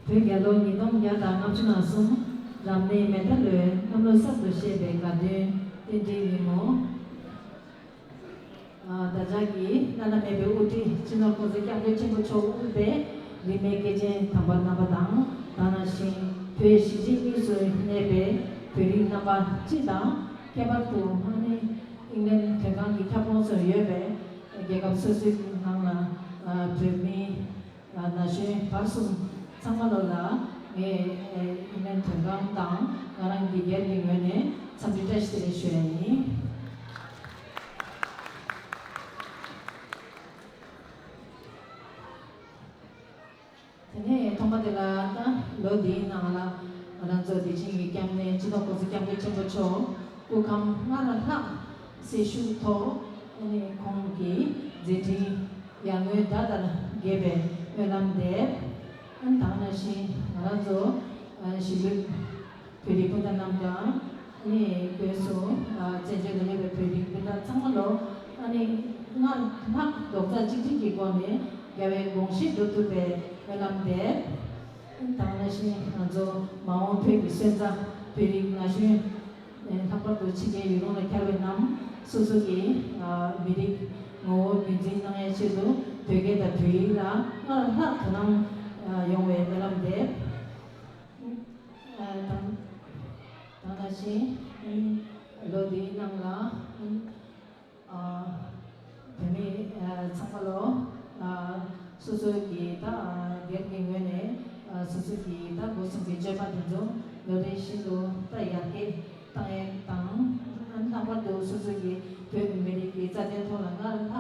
བོད་རྒྱལ་ལོ་ཉིས་སྟོང་བརྒྱ་དང་ལྔ་བཅུ་ང་གསུམ་རབ་གནས་མེ་ཐ་ལོའི་གནམ་ལོ་གསར་དུ་བཤད་པའི་དགའ་སྟོན་རྟེན་འབྲེལ་ཉིན་མོ། ཨ། ད་ཆ་གི་བླ་ན་མེད་པའི་དབུ་ཁྲིད་སྤྱི་ནོར་༸གོང་ས་༸སྐྱབས་མགོན་ཆེན་པོ་མཆོག་དབུས་པའི་རིས་མེད་སྐྱེས་ཆེན་དམ་པ་རྣམ་པ་དང་། ད་ནང་བཞིན་བོད་གཞིས་བྱེས་གཉིས་སུ་གནས་པའི་བོད་རིགས་རྣམ་པ་སྤྱི་དང་། ཁྱད་པར་དུ་ཨ་ནི་ཨིང་ལན་དོན་ཁང་གི་ཁྱབ་ཁོངས་སུ་ཡོད་པའི་རྒྱལ་ཁབ་སོ་སོའི་ནང་ལ་བོད་མི་ན་གཞོན་བར་གསུམ་ཚང་མ་ལོ་ལ་ངས་ཨིན་ལན་དོན་ཁང་དང་ང་རང་གི་སྒེར་གྱི་ངོས་ནས་འཚམས་འདྲི་བཀྲ་ཤིས་བདེ་ལེགས་ཞུ་ཡ་ཡིན། དེ་ནས་ཐོག་མ་དེ་ལ་ད་ལོ་འདིའི་ནང་ལ་ང་རང་ཚོ་བདེ་ཆེན་གྱི་སྐྱབས་གནས་སྤྱི་ནོར་༸གོང་ས་༸སྐྱབས་མགོན་ཆེན་པོ་མཆོག་སྐུ་ཁམས་སྔར་ལྷག་གསལ་ཤུགས་ཐོག་ཨ་ནི་ཁོང་གི་མཛད་འཕྲིན་ཡར་ངོའི་ཟླ་ལྟར་རྒྱས་པའི་སྨོན་ལམ་འདེབས། ཨ་ནི་དེ་ནང་བཞིན་ང་རང་ཚོ་གཞིས་ལུས་བོད་རིགས་སྤུན་ཟླ་རྣམས་དང་ཨ་ནི་སྒོས་སུ་བཙན་བྱོལ་ནང་ཡོད་པའི་བོད་རིགས་སྤུན་ཟླ་ཚང་མ་ལོ་ཨ་ནི་སྔར་ལྷག་རྡོག་རྩ་གཅིག་སྒྲིལ་གྱི་སྒོ་ནས་རྒྱལ་བའི་དགོངས་བཞེད་སྒྲུབ་ཐུབ་པའི་སྨོན་ལམ་འདེབས། དེ་ནང་བཞིན་ང་ཚོ་མ་འོངས་བོད་ཀྱི་སོན་རྩ་བོད་རིགས་ན་གཞོན། ལྷག་པར་དུ་ཕྱི་རྒྱལ་ཡུལ་ལུང་ལ་འཁྱམས་པའི་རྣམས་སོ་སོ་གི་མི་རིགས་ངོ་བོ་རྒྱུན་འཛིན་གནང་ཡའི་ཆེད་དུ་བོད་སྐད་དང་བོད་ཡིག་ལ་སྔར་ལྷག་དོ་སྣང་ཡོང་བའི་སྨོན་ལམ་འདེབས། དང་། དེ་ནང་བཞིན་ལོ་འདིའི་ནང་ལ། ཨ། བོད་མི་ཨ་ཚང་མ་ལོ་ཨ་སོ་སོ་གི་ད་སྒེར་གྱི་ངོས་ནས་ཨ་སོ་སོ་གི་ད་སྒོ་གསུམ་གྱི་སྤྱོད་པ་དེ་ཚོ་ལོ་རེ་བཞིན་དུ་ད་ཡར་རྒྱས་བཏང་ཡས་དང་། ཨ་ལྷག་པར་དུ་སོ་སོ་གི་བོད་མི་རིགས་ཀྱི་རྩ་དོན་ཐོག་ལ་སྔར་ལྷག་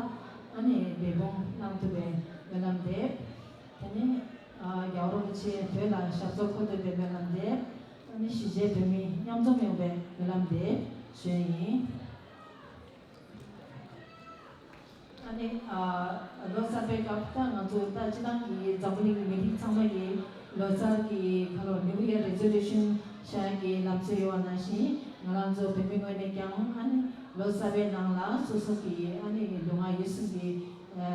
ཨ་ནི་འབད་འབུངས་གནང་ཐུབ་པའི་སྨོན་ལམ་འདེབས། དེ་ནས་ཨ་རྒྱལ་བ་རིན་པོ་ཆེ་བོད་ལ་ཞབས་སོར་འཁོད་ཐུབ་པའི་སྨོན་ལམ་འདེབས། ཨ་ནི་གཞིས་བྱེས་བོད་མི་མཉམ་འཛོམས་ཡོང་བའི་སྨོན་ལམ་འདེབས་ཞུ་ཡ་ཡིན། ཨ། ནི་ཨ་ལོ་གསར་པའི་སྐབས་ད་ང་ཚོ་ད་སྤྱི་བཏང་གི་འཛམ་བུ་གླིང་གི་མི་རིགས་ཚང་མ་གི་ལོ་གསར་གྱི་ཁ་ལོ་New Year Resolution བཞག་ཡག་གི་ལམ་སྲོལ་ཡོད་པ་ནང་བཞིན་ང་རང་ཚོ་བོད་མི་ངོས་ནས་ཀྱང་ཨ་ནི་ལོ་གསར་པའི་ནང་ལ་སོ་སོ་གི་ཨ་ནི་ལུས་ངག་ཡིད་གསུམ་གྱི་ཨ་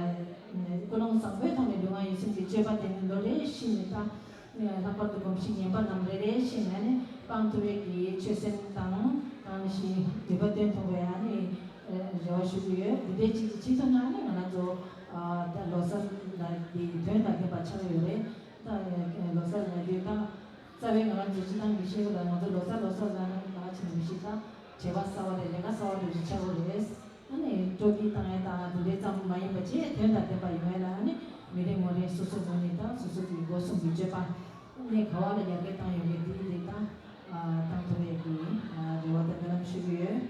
ཀུན་སློང་བཟང་པོའི་ཐོག་ནས་ལུས་ངག་ཡིད་གསུམ་གྱི་སྤྱོད་པ་དེ་ནི་ལོ་རེ་བཞིན་ནས་ད། ལྷག་པར་དུ་གོམས་གཤིས་ངན་པ་རྣམས་རེ་རེ་བཞིན་ནས་ནི་སྤང་ཐུབ་པའི་གི་ཆོད་སེམས་དང་ནང་བཞིན་ནུས་པ་བཏོན་ཐུབ་པའི་ཨ་ནི་རེ་བ་ཞུ་གི་ཡོད། འདི་འདྲའི་ཅིག་གི་ཆེད་དུ་ནང་ནི་ང་རང་ཚོ་ད་ལོ་གསར་ལ་གི་དོན་དང་ལྡན་པ་ཆགས་ཡོད་རེད། ད་ལོ་གསར་ལ་དུས་ད་རྩ་བའི་ང་རང་ཚོ་སྤྱི་བཏང་གི་ཤེས་ཡོན་ལ་ང་ཚོ་ལོ་གསར་ལོ་གསར་ལ་ནི་ད་ཆེན་མི་ཤེས་ད་བྱེད་པ་གསར་བ་རེད། ལས་ཀ་གསར་བ་རེད་ཅིག་ཆགས་ཡོད་རེད། ཨ་ནི་སྤྲོ་སྐྱིད་བཏང་ཡས་དང་དེ་འདྲའི་ཙམ་མ་ཡིན་པ་བྱས་དོན་དང་ལྡན་པ་ཡོང་ཡས་ལ་ཨ་ནི་མི་རེ་ངོ་རེ་སོ་སོ་ངོས་ནས་དང་སོ་སོ་གི་སྒོ་གསུམ་གྱི་སྤྱོད་པ་ཨ་ནི་ག་བ་ལ་ཡར་རྒྱས་བཏང་ཡོང་གི་འདི་འདི་དང་བཏང་ཐུབ་ཡས་ཀྱི་རེ་བ་དང་སྨོན་ལམ་ཞུ་གི་ཡོད།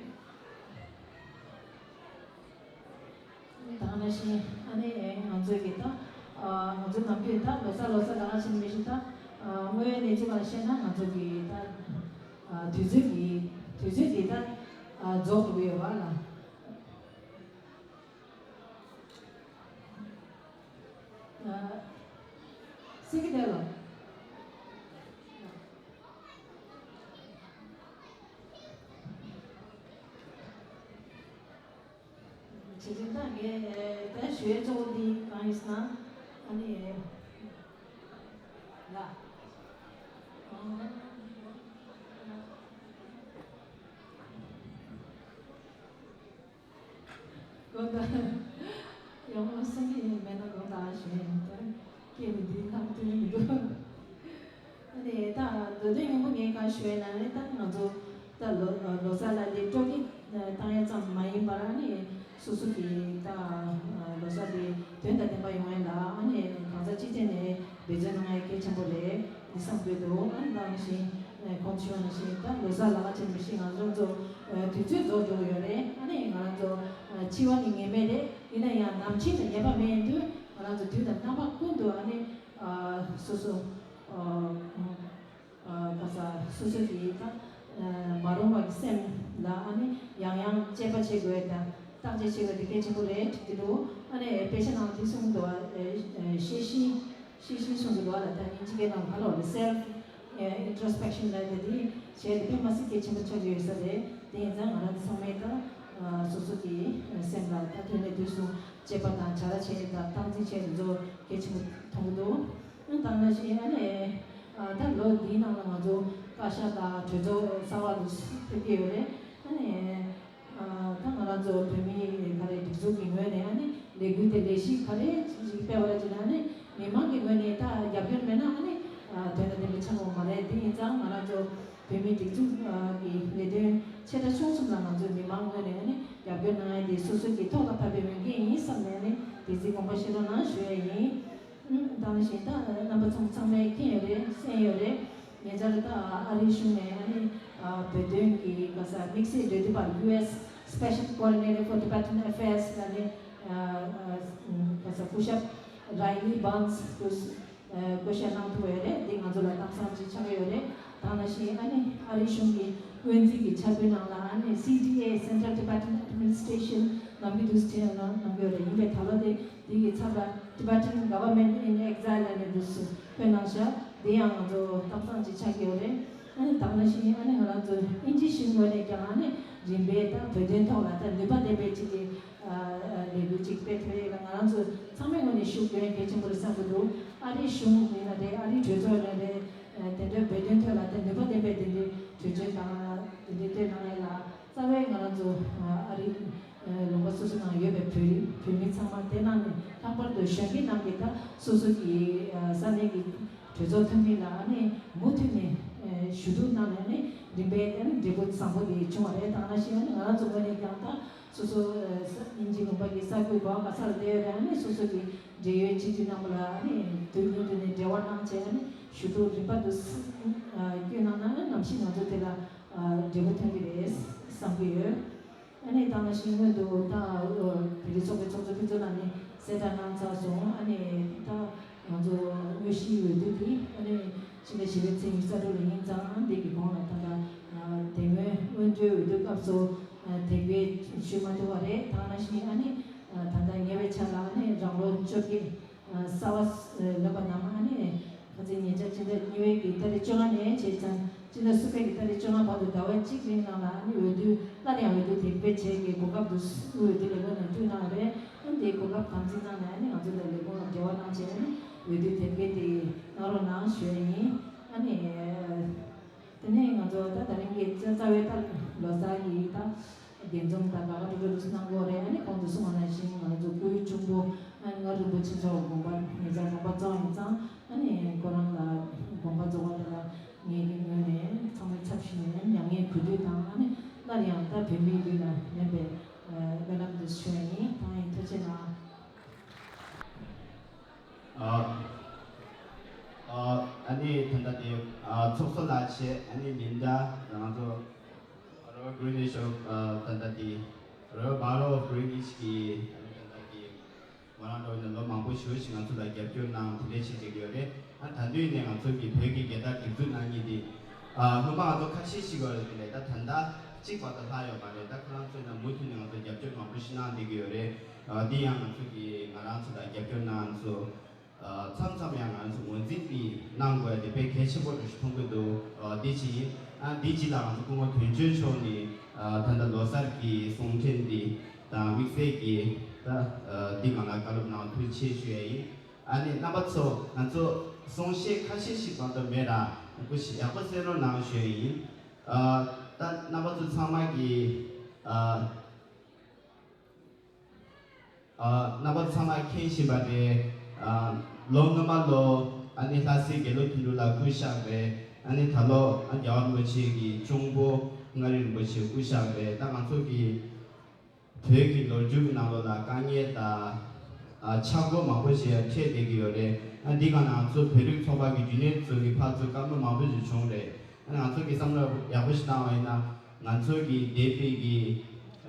ད་ནང་བཞིན་ཨ་ནི་ང་ཚོའི་གི་ད་ང་ཚོ་ནམ་རྒྱུན་ད་ལོ་གསར་ལོ་གསར་ལ་ང་ཕྱིན་མི་ཤེས། ད་དངོས་ཡོད་གནས་ཚུལ་ལ་བཤད་ན་ང་ཚོ་གི་ད་དུས་ཚོད་ཀྱི་དུས་ཚོད་ཀྱི་ད་རྫོགས་འགྲོ་གི་ཡོད་པ་ལ། སེང་གེ་དེ་ལ། ཇི་ལྟར་ངས་ད་ཞུ་ཡས་གཙོ་བོ་འདི་གང་ཡིན་ཟེར་ན། ཨ་ནི། ལ། དགོངས་དག་ཡང་མོ་སེང་གེ་ཡིན་མེད་ན་དགོངས་དག་ཞུ་ཡིན་ད། སྐད་མི་འདི་ལྷག་དོན་མི་འདུག་ཨ་ནི་ད་མདོ་དོན་སྙིང་པོ་ངས་གང་ཞུ་ཡིན་ན་ནི་ད་ང་ཚོ་ད་ལོ་ལོ་གསར་ལ་འདི་སྤྲོ་སྐྱིད་བཏང་ཡ་ཙམ་མ་ཡིན་པར་ཨ་ནི་སོ་སོ་གི་ད་ལོ་གསར་འདི་དོན་དང་ལྡན་པ་ཡོང་ཡ་ལ་ཨ་ནི་གང་ཟག་སྤྱི་བཅས་ནས་འབད་བརྩོན་གནང་ཡ་གལ་ཆེན་པོ་རེད། འདི་བསམ་དགོས་འདུག་ཨ་ནི་ད་ནང་བཞིན་གོང་དུ་ཞུས་པ་ནང་བཞིན་ད་ལོ་གསར་ལ་ང་ཚོ་མི་ཤེས། ང་ཚོ་ཚོ་དུས་ཚོད་རྫོགས་འགྲོ་གི་ཡོད་རེད། ཨ་ནི་ང་རང་ཚོ་འཆི་བ་ནི་ངེས་མེད་རེད། ཡིན་ན་ཡང་ནམ་འཆི་ནི་ངེས་པ་མེད་དུས་ང་རང་ཚོ་དུས་དང་རྣམ་པ་ཀུན་ཏུ་ཨ་ནི་སོ་སོ་ག་ས་སོ་སོ་གི་ད་མ་རུངས་པ་གི་སེམས་ལ་ཨ་ནི་ཡང་ཡང་དཔྱད་པ་བྱེད་དགོས་དང་བརྟག་དཔྱད་བྱེད་དགོས་དེ་གལ་ཆེན་པོ་རེད་འགྲིག་གི་འདུག་ཨ་ནི་དཔེ་ཆ་ནང་འདི་གསུངས་འདུག་ཤེས་བཞིན། ཤེས་བཞིན་གསུང་གི་འདུག་ལ། ད་དབྱིན་ཇི་སྐད་ནང་ག་ལ་བ་ལ་self introspection ལབ་དེ་དེ་བྱས་ཏེ་དཔེ་མ་སྲིད་གལ་ཆེན་པོ་ཆགས་ཀྱི་ཡོད་ས་རེད། དེ་ཡིན་ཙང་ང་རང་ཚོ་ཚང་མས་ད་སོ་སོ་གི་སེམས་ལ་ད་དུས་ནས་དུས་སུ་དཔྱད་པ་དང་བྱ་ར་བྱས་དང་སྟངས་འཛིན་བྱས་ཏེ་འགྲོ་གལ་ཆེན་པོ་མཐོང་གི་འདུག་ཨ་ད་ནང་བཞིན་ཨ་ནི་ད་ལོ་འདིའི་ནང་ལ་ང་ཚོ་བཀའ་ཤག་དང་གྲོས་ཚོགས་གསར་བ་དུ་ཕེབས་ཀྱི་ཡོད་རེད། ཨ་ནི། ད་ང་རང་ཚོ་བོད་མི་ག་རེ་སྒྲིག་འཛུགས་ཀྱི་ངོས་ནས་ཨ་ནི་ལས་འགུལ་དེ་ལས་གཞི་ག་རེ་ཞིག་སྤེལ་བ་རེད་ཅེ་ན་ཨ་ནི་མི་མང་གི་ངོས་ནས་ད་རྒྱབ་སྐྱོར་མེད་ན་ཨ་ནི་དོན་དང་ལྡན་པའི་ཆགས་ཡོད་མ་རེད། དེ་ཡིན་ཙང་ང་རང་ཚོ་བོད་མི་སྒྲིག་འཛུགས་ཀྱི་ལས་དོན་ཆེ་ཕྲ་ཆུང་གསུམ་ལ་ང་ཚོ་མི་མང་ངོས་ནས་ཨ་ནི་རྒྱབ་སྐྱོར་གནང་ཡ་དེ་སོ་སོ་གི་ཐོག་དང་བབས་པའི་འོས་འགན་ཡིན་བསམ་ནས་ཨ་ནི་དེ་ཚེ་དགོངས་པ་བཞེས་རོགས་གནང་ཞུ་ཡ་ཡིན། ད་ནི་བཞིན་ད་རྣམ་པ་ཚང་ཚང་མས་མཁྱེན་ཡོད་རེད། གསན་ཡོད་རེད། ཉེ་ཆར་ད་ཨ་རིའི་གཞུང་ནས་ཨ་ནི་བོད་དོན་གྱི་ག་ས་དམིགས་བསལ་འབྲེལ་མཐུད་པ་ཡུ་ཨེས་Special Coordinator for Tibetan Affairs ལ་ནི་ག་ས་སྐུ་ཞབས་རའི་ལི་བཱན་སི་སྐུ་བསྐོ་བཞག་གནང་ཐུབ་ཡོད་རེད། འདི་ང་ཚོ་ལ་གནམ་ས་ཅིག་ཆགས་ཡོད་རེད། ད་ནི་བཞིན་ཨ་ནི་ཨ་རིའི་གཞུང་གི་དབུ་འཛིན་གྱི་ཕྱག་དཔེ་ནང་ལ་ཨ་ནི་སི་ཌི་ཨེ་Central Tibetan Administration ནང་གི་དུས་ཚོད་ནང་གནང་གི་ཡོད་རེད། ཡིན་པའི་ད་ལོ་དེ། དེ་ཡི་ཚབ་ལ་Tibetan Government in Exile ལ་ནས་འདུག་སུ་བོད་ནང་བཞག་དེ་ཡང་ང་ཚོ་གཏམ་བཟང་ཅིག་ཆགས་ཀྱི་ཡོད་རེད། ཨ་ནི་ད་ནང་བཞིན་ཨ་ནི་ང་རང་ཚོ་དབྱིན་ཇི་གཞུང་ངོས་ནས་ཀྱང་ཨ་ནི་རིམ་པས་ད་བོད་དོན་ཐོག་ལ་ད་ནུས་པ་ལྡན་པའི་ཅིག་གི་ལས་འགུལ་ཅིག་སྤེལ་ཐུབ་ཡས་ལ་ང་རང་ཚོ་ཚང་མའི་ངོས་ནས་ཤུགས་སྣོན་གལ་ཆེན་པོ་རེད་བསམ་གྱི་འདུག་ཨ་རིའི་གཞུང་ཡིན་ན་རེད། ཨ་རིའི་གྲོས་ཚོགས་ཡིན་ན་རེད། དེ་འདྲའི་བོད་དོན་ཐོག་ལ་ད་ནུས་པ་ལྡན་པའི་དེ་འདྲའི་གྲོས་ཆོད་དང་དེ་འདྲའི་བཏོན་གནང་ཡས་ལ་རྩ་བའི་ང་རང་ཚོ་ཨ་རི། ལུང་པ་སོ་སོ་ནང་ཡོད་པའི་བོད་རིགས་བོད་མི་ཚང་མ་དེ་ནང་ནས་ལྷག་པར་དུ་གཞོན་སྐྱེས་རྣམས་ཀྱིས་ད་སོ་སོ་གི་ས་གནས་ཀྱི་གྲོས་ཚོགས་འཐུས་མི་ལ་ཨ་ནི་མུ་མཐུད་ནས་ཞུ་གཏུག་གནང་ནས་ཨ་ནི་རིམ་པས་ཨ་ནི་འབྲས་བུ་བཟང་པོ་དེ་བྱུང་བ་རེད། ད་ནང་བཞིན་ཨ་ནི་ང་རང་ཚོ་ངོས་ནས་ཀྱང་ད་སོ་སོ་དབྱིན་ཇི་ལུང་པ་གི་ས་ཁུལ་གོ་བ་ག་ས་ལ་བསྡད་ཡོད་རེད། ཨ་ནི་སོ་སོ་གི་འབྲེལ་ཡོད་སྤྱི་འཐུས་རྣམ་པ་ལ་ཨ་ནི་དུས་ཡུན་དུ་ནས་འབྲེལ་བ་གནང་བྱས་ཨ་ནི་ཞུ་གཏུག་རིམ་པ་དུ་བསྐྱོན་གནང་ན་ཨ་ནི་ནམ་ཞིག་ང་ཚོ་དེ་ལ་འབྲས་བུ་ཐོན་གྱི་རེད་བསམ་གྱི་ཡོད། ཨ་ནི་ད་ནང་བཞིན་སྔོན་དུ་ད་བོད་རིགས་ཚོགས་པའི་ཚོགས་གཙོ་ཕུན་ཚོགས་ལགས་ནས་གསལ་བསྒྲགས་གནང་ཚར་སོང་། ཨ་ནི་ད་ང་ཚོ་དངོས་གཞིའི་འོས་བསྡུ་འདི་ཨ་ནི་ཕྱི་ཟླ་བཞི་པའི་ཚེས་ཉི་ཤུ་རྩ་དྲུག་ལ་ཡིན་ཙང་འདི་གི་གོང་ལ་ད་ལྟ་དེ་སྔོན་སྔོན་འགྲོའི་འོས་བསྡུ་སྐབས་སུ་དེ་གའི་ཞུ་མ་ཐུབ་པ་རེད། ད་ནང་བཞིན་ཨ་ནི་ ད་ལྟ་ཉེ་བའི་ཆར་ལ་ཨ་ནི་རང་ལོ་བཅོ་བརྒྱད་གསར་བ་ལོན་པ་རྣམས་ཨ་ནི་ཁ་ཚིག་ཉེ་ཆར་ཕྱི་ཟླ་གཉིས་པའི་གི་ཏ་རིག་བཅོ་ལྔ་ནས་བྱས་ཙང་ཕྱི་ཟླ་གསུམ་པའི་གི་ཏ་རིག་བཅོ་ལྔ་བར་དུ་ཟླ་བ་གཅིག་རིང་ནང་ལ་ཨ་ནི་འོས་བསྡུ་སླར་ཡང་འོས་བསྡུ་དེབ་སྐྱེལ་བྱེད་ཀྱི་གོ་སྐབས་དུ་འོས་བསྡུ་ལས་ཁུངས་ནས་སྤྲོད་གནང་བ་རེད། ཨ་ནི་དེའི་གོ་སྐབས་དམ་འཛིན་གནང་ནས་ཨ་ནི་ང་ཚོ་ལ་ལས་ཁུངས་ལ་འབྲེལ་བ་གནང་བྱས་ཨ་ནི་འོས་བསྡུ་དེབ་སྐྱེལ་དེ་གནང་རོགས་གནང་ཞུ་ཡ་ཡིན། ཨ་ནི། དེ་ནས་ང་ཚོ་ད་ད་རིང་གི་རྩ་རྩ་བའི་ད་ལོ་གསར་གྱི་ད་དགྱེས་འཛོམས་ད་ག་ག་འགྲོ་འགྲོ་འདུག་གནང་གི་ཡོད་རེད། ཨ་ནི་གོང་དུ་གསུངས་པ་ནང་བཞིན་ང་ཚོ་སྐུའི་གཅུང་པོ་ཨ་ནི་མངའ་རིས་རིན་པོ་ཆེ་མཆོག་དགོངས་པ་ཉེ་ཆར་དགོངས་པ་རྫོགས་ཡིན་ཙང་ཨ་ནི་ཁོ་རང་ལ་དགོངས་པ་རྫོགས་པ་དེ་ལ་ངེད་ཀྱི་ངོས་ནས་ཚང་མའི་ཚབ་ཞུས་ནས་མྱ་ངན་གུས་འདུད་དང་ཨ་ནི་སླར་ཡང་ད་བོད་མིའི་ལུས་ལ་ནན་པའི་སྨོན་ལམ་འདི་ཞུ་ཡ་ཡིན། ཐང་ཡིན། ཐུགས་རྗེ་གནང་། ཨ། ཨ། ཨ་ནི་ད་ལྟ་དེ་ཨ་ཚོགས་གཙོ་ལགས་བྱས། ཨ་ནི་མི་འདྲ་ང་ཚོ་Royal Greenwich of ཨ་ད་ལྟ་དེ་Royal Borough of Greenwich གི་ཨ་ནི་ད་ལྟ་དེ་ང་རང་འདྲ་བོ་ནས་ལོ་མང་པོ་ཞེ་པོ་ཞིག་ང་ཚོ་ལ་རྒྱབ་སྐྱོར་གནང་དེ་འདྲས་བྱེད་བསྡད་ཀྱི་ཡོད་རེད། ཨ་ད་དུས་ནས་ང་ཚོ་གི་བོད་ཀྱི་རྒྱལ་དར་སྒྲིག་འཛུགས་གནང་མཁན་དེ་ཨ་སྔོན་མ་ང་ཚོ་ཁ་ཤས་ཤིག་ཡོད་རེད། དེ་ལས་ད་ད་ལྟ་གཅིག་བར་དུ་ལྷག་ཡོད་མ་རེད། ད་ཁོ་རང་ཚོས་ན་མུ་མཐུད་ནས་ང་ཚོ་རྒྱབ་སྐྱོར་མང་པོ་ཞིག་གནང་བསྡད་ཀྱི་ཡོད་རེད། ཨ་འདི་ཡང་ང་ཚོ་གི་ང་རང་ཚོ་ལ་རྒྱབ་སྐྱོར་གནང་ཚོ། ཨ་མཚམས་མཚམས་ཡང་ང་ཚོ་ངོས་འཛིན་འདི་གནང་དགོས་ཡ་དེ་དཔེ་གལ་ཆེན་པོ་འདྲ་ཞིག་མཐོང་གི་འདུག་ཨ་འདི་གཅིག་ཡིན། ཨ་འདི་གཅིག་ལ་ང་ཚོ་སྐུ་ངོ་དོན་གཅོད་མཆོག་ནས་ཨ་ད་ལྟ་ལོ་གསར་གྱི་གསུང་འཕྲིན་འདི་དང་དམིགས་བསལ་གྱིས་ད་ཨ་འདི་ང་ལ་བཀའ་སློབ་གནང་བ་ཐུགས་རྗེ་ཆེ་ཞུ་ཡ་ཡིན། ཨ་ནི་རྣམ་པ་ཚོ་ང་ཚོ་གསུང་བཤད་ཁ་ཤས་ཤིག་མ་གཏོགས་མེད་ར། ཡག་པོ་ཞིག་ཡག་པོ་གསན་རོགས་གནང་ཞུ་ཡ་ཡིན། ཨ་ད་རྣམ་པ་ཚོ་ཚང་མ་གིས་ཨ། ཨ་རྣམ་པ་ཚང་མ་མཁྱེན་བཞིན་པ་རེད། ཨ་ལོ་སྔོན་མ་ལོ་ཨ་ནི་ལྷ་སའི་དགེ་ལུགས་དོན་གྲུབ་ལགས་སྐུ་གཤེགས་རེད། ཨ་ནི་ད་ལོ་ཨ་རྒྱལ་བ་རིན་པོ་ཆེ་གི་གཅུང་པོ་མངའ་རིས་རིན་པོ་ཆེ་སྐུ་གཤེགས་རེད། ད་ང་ཚོ་གི་བོད་ཀྱི་ལོ་རྒྱུས་ཀྱི་ནང་ལོགས་ལ་དཀའ་ངལ་དང་ཨ་ཆག་སྒོ་མང་པོ་ཞིག་འཕྲད་བསྡད་ཀྱི་ཡོད་རེད། ཨ་འདི་ག་ང་ཚོ་བོད་རིགས་ཚོགས་པ་གི་རྒྱུན་ལས་ཚོ་གི་ཕར་ཚུར་བཀའ་མོལ་མང་པོ་ཞིག་བྱུང་རེད། ང་ཚོ་གི་བསམ་བློ་ཡག་པོ་ཞིག་བཏང་བ་ཡིན་ན་ང་ཚོ་གི་འདས་པའི་གི་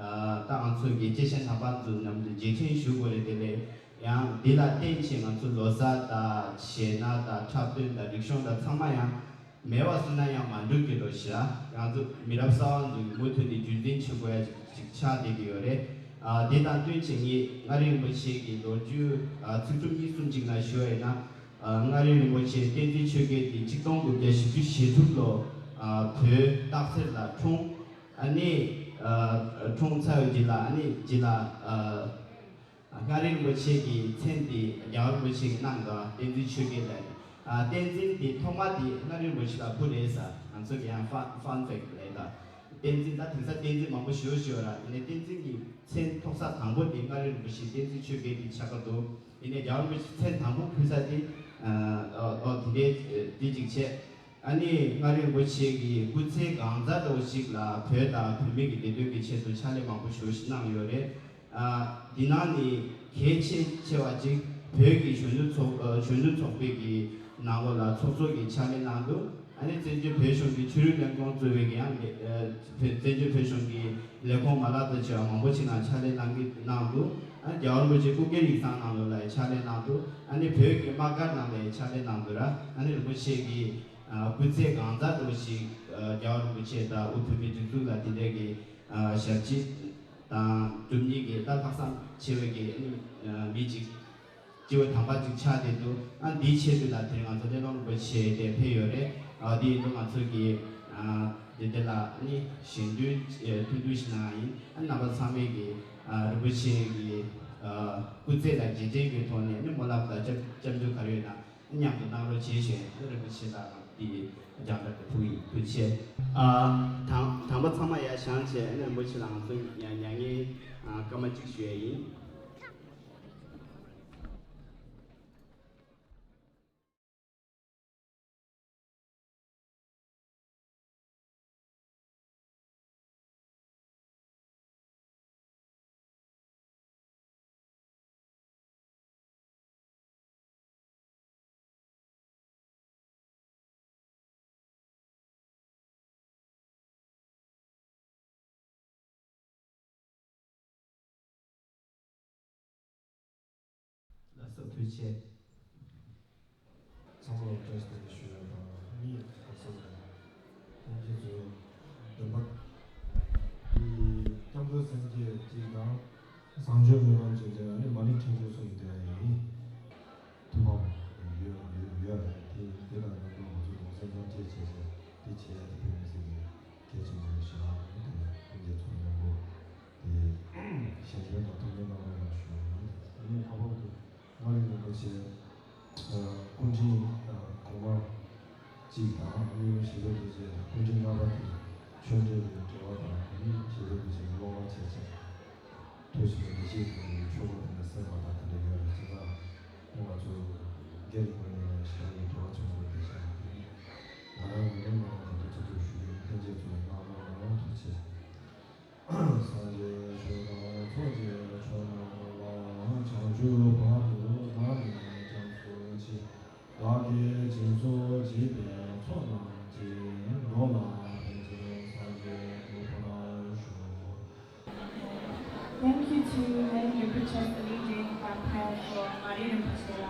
ཨ་ད་ང་ཚོ་གི་སྐྱེས་ཆེན་དམ་པ་ཚོ་མཉམ་དུ་རྗེས་དྲན་ཞུ་དགོས་རེད། དེ་ལས་ཡང་འདི་ལ་བརྟེན་བྱས་ང་ཚོ་ལོ་གསར་དང་གཞས་སྣ་དང་འཁྲབ་སྟོན་དང་རིག་གཞུང་དང་ཚང་མ་ཡང་མེད་པ་བཟོས་ན་ཡང་མ་འགྲིག་གི་རེད་ཤག་ང་ཚོ་མི་རབས་གསར་བ་ཚོ་གི་མུ་མཐུད་ནས་རྒྱུན་འཛིན་བྱེད་དགོས་ཡ་ཅིག་ཆགས་བསྡད་ཀྱི་ཡོད་རེད། ཨ་དེ་དང་བསྟུན་བྱས་ངས་མངའ་རིས་རིན་པོ་ཆེ་གི་ལོ་རྒྱུས་ཨ་ཚིག་གྲུབ་གཉིས་གསུམ་ཅིག་ནང་ཞུ་བ་ཡིན་ན། ཨ་མངའ་རིས་རིན་པོ་ཆེ་བསྟན་འཛིན་ཆོས་རྒྱལ་དེ་ཆིག་སྟོང་དགུ་བརྒྱ་བཞི་བཅུ་ཞེ་དྲུག་ལོ་ཨ་བོད་སྟག་འཚེར་ལ་འཁྲུངས། ཨ་ནི་ཨ་འཁྲུངས་ཚར་བའི་རྗེས་ལ་ཨ་ནི་རྗེས་ལ་ཨ་མངའ་རིས་རིན་པོ་ཆེ་གི་མཚན་དེ་རྒྱལ་བ་རིན་པོ་ཆེ་གི་གནང་དང་བསྟན་འཛིན་ཆོས་རྒྱལ་ལ་ཨ་བསྟན་འཛིན་དེ་ཐོག་མ་དེ་མངའ་རིས་རིན་པོ་ཆེ་ལ་ཕུལ་རེད་ཟེར། ང་ཚོ་གི་ཡང་ཧྥན་ཧྥན་ཕེག་ལས་ད། བསྟན་འཛིན་ད་དེང་སང་བསྟན་འཛིན་མང་པོ་ཞེ་པོ་ཞིག་ཡོད་ར། ཡིན་ནའི་བསྟན་འཛིན་གྱི་མཚན་ཐོགས་ས་དང་པོ་དེ་མངའ་རིས་རིན་པོ་ཆེ་བསྟན་འཛིན་ཆོས་རྒྱལ་དེ་ཆགས་ཀྱི་འདུག་ཡིན་ནའི་རྒྱལ་བ་རིན་པོ་ཆེ་མཚན་དང་པོ་ཕུལ་ས་དེ་ཨ་ཨོ་དེ་འདྲའི་དེ་གཅིག་བྱས། ཨ་ནི་མངའ་རིས་རིན་པོ་ཆེ་གི་སྐུ་ཚེ་གང་ཚར་འདྲ་བོ་ཞིག་ལ་བོད་དང་བོད་མི་གི་བདེ་དོན་གྱི་ཆེད་དུ་ཕྱག་ལས་མང་པོ་ཞེ་པོ་ཞིག་གནང་ཡོད་རེད། ཨ་འདི་ནང་ནས་གལ་ཆེ་ཆེ་བ་གཅིག་བོད་ཀྱི་གཞོན་ནུ་ཚོགས་ཨ་གཞོན་ནུ་ཚོགས་པའི་གི་ནང་ལོགས་ལ་ཚོགས་གཙོ་གི་ཕྱག་ལས་གནང་འདུག་ཨ་ནི་བཙན་བྱོལ་བོད་གཞུང་གི་ཆོས་རིག་ལས་ཁུངས་གཙོས་པའི་གི་ཡང་ལས་ཨ་བཙན་བྱོལ་བོད་གཞུང་གི་ལས་ཁུངས་མ་ལག་དང་བཅས་པ་མང་པོ་ཞིག་ནང་ཕྱག་ལས་གནང་གི་གནང་འདུག་ཨ་ནི་རྒྱལ་བ་རིན་པོ་ཆེ་སྐུ་སྒེར་ཡིག་ཚང་ནང་ལོགས་ལ་ཕྱག་ལས་གནང་འདུག་ཨ་ནི་བོད་ཀྱི་དམག་སྒར་ནང་ལ་ཕྱག་ལས་གནང་འདུག་ར། ཨ་ནི་རིན་པོ་ཆེ་གི་ཨ་སྐུ་ཚེ་གང་ཚར་འདྲ་བོ་ཞིག་ཨ་རྒྱལ་བ་རིན་པོ་ཆེ་དང་དབུས་བོད་མིའི་སྒྲིག་འཛུགས་ལ་དེ་འདྲའི་གི་ཨ་ཞབས་ཕྱི་དང་སྒྲུབ་གཉེར་གྱི་ད་ལྷག་བསམ་ཆེ་བའི་གི་ཨ་ནི་ཨ་མི་གཅིག་སྤྱི་བོ་དམ་པ་གཅིག་ཆགས་བསྡད་འདུག་ཨ་འདིའི་ཆེད་དུ་ལ་དེ་རིང་ང་ཚོ་སླེ་ལུང་རིན་པོ་ཆེ་དེ་ཕེབས་ཡོད་རེད། ཨ་འདི་ཡིན་དུས་ང་ཚོ་གི་ཨ་དེ་དེ་ལ་ཨ་ནི་ཞལ་འདོན་ཨ་ཐུང་ཐུང་ཞིག་གནང་ཡ་ཡིན། ཨ་རྣམ་པ་ཚང་མས་གི་ཨ་རིན་པོ་ཆེ་གི་ཨ་སྐུ་ཚེ་ལ་རྗེས་དྲན་གྱི་ཐོག་ནས་ཨ་ནི་སྨོན་ལམ་དང་སྐྱབས་སྐྱབས་འཇུག་ག་རེ་ཡོད་ན། མཉམ་དུ་གནང་རོགས་བྱེད་ཞེས་རིན་པོ་ཆེ་ལ་འདི་སྦྱང་བརྡར་དུ་ཕུལ་ཡིན། ཐུགས་རྗེ་ཆེ། ཨ་དང་དང་པོ་ཚང་མ་ཡར་བཞེངས་བྱས་རིན་པོ་ཆེ་ལ་ང་ཚོ་མྱ་མྱ་ངན་ཨ་སྐར་མ་གཅིག་ཞུ་ཡ་ཡིན། ལགས་སོ། ཐུགས་རྗེ་ཆེ། ཚང་མ་ལ་བཀྲ་ཤིས་བདེ་ལེགས་ཞུ་ཡ་དང་། ཨ་ནི་ལགས་སོ། ལྷན་རྒྱས་ཚོ་བདེན་པ་འདི་སྐྱབས་མགོན་སངས་རྒྱས་ཀྱི་དང་། གངས་ལྗོངས་སྨོན་ལམ་ཚོགས་འདུ་ནི་མ་ཎི་ཕྲེང་ཚེགས་གསུམ་དེ་ཡང་ཡིན། ཐུགས་ཕམ་ཡོད་ཡོད་ཡོད་རེད་དེ། དེ་དང་མཉམ་དུ་ང་ཚོ་གདུང་སེམས་མཉམ་སྐྱེད་བྱས་བྱས་དེ་བྱེད་ཡ་དེ་དཔེ་མི་སྲིད་པའི་གལ་ཆེན་པོ་རེད་ཤག་དེ་ནས་སྤུན་མཆེད་ཚོ་མཉམ་པོ་དེ་གཞན་དོན་དང་ཐུགས་ཕན་གནང་རོགས་གནང་ཞུ་ཡ་ཡིན། དེ་ནས་ལྷག་པར་དུ་མངའ་རིས་རིན་པོ་ཆེ། སྐུ་ཕྲེང་གོང་མ་གཅིག་དང་། ཨ་ནི་ཞི་བའི་རྡོ་རྗེ་དང་སྐུ་ཕྲེང་ལྔ་པ་དེ་ཆོས་འབྲེལ་གྱི་འབྲེལ་བ་དང་། ཨ་ནི་ཞི་བའི་རྡོ་རྗེ་གི་སློབ་མ་བྱས་བྱས་ཐུགས་ཆེན་པོ་བདེ་སྐྱིད་ཀྱི་ཆོས་སྒོ་དེ་འདྲ་གསན་པ་དང་དེ་འདྲ་ཡོད་རེད། བྱས་ཙང་ང་ཚོ་སྒེར་གྱི་ངོས་ནས་ཞི་བའི་འབྲེལ་བ་བྱུང་བའི་སྐད་ཆ་རེད། ང་རང་ངོས་ནས་མ་འོངས་པ་དུ་ཐུགས་རྗེ་ཆེ་ཞུ་གི་ཡིན། ལྷན་རྒྱས་ཚོ་ཡིན་ནའང་ཐུགས་རྗེ་ཆེ། སངས་རྒྱས་ཆོས་དང་ཚོགས་ཀྱི་མཆོག་རྣམས་ལ། བྱང་ཆུབ་བར་དུ་བདག་ནི་སྐྱབས་སུ་མཆི། བདག་གིས་སྦྱིན་སོགས་བགྱིས་པའི་ཚོགས་རྣམས་ཀྱིས། འགྲོ་ལ་ཕན་ཕྱིར་སངས་རྒྱས་འགྲུབ་པར་ཤོག། Thank you to Mary Rinpoche for leading that prayer for Ngari Rinpoche.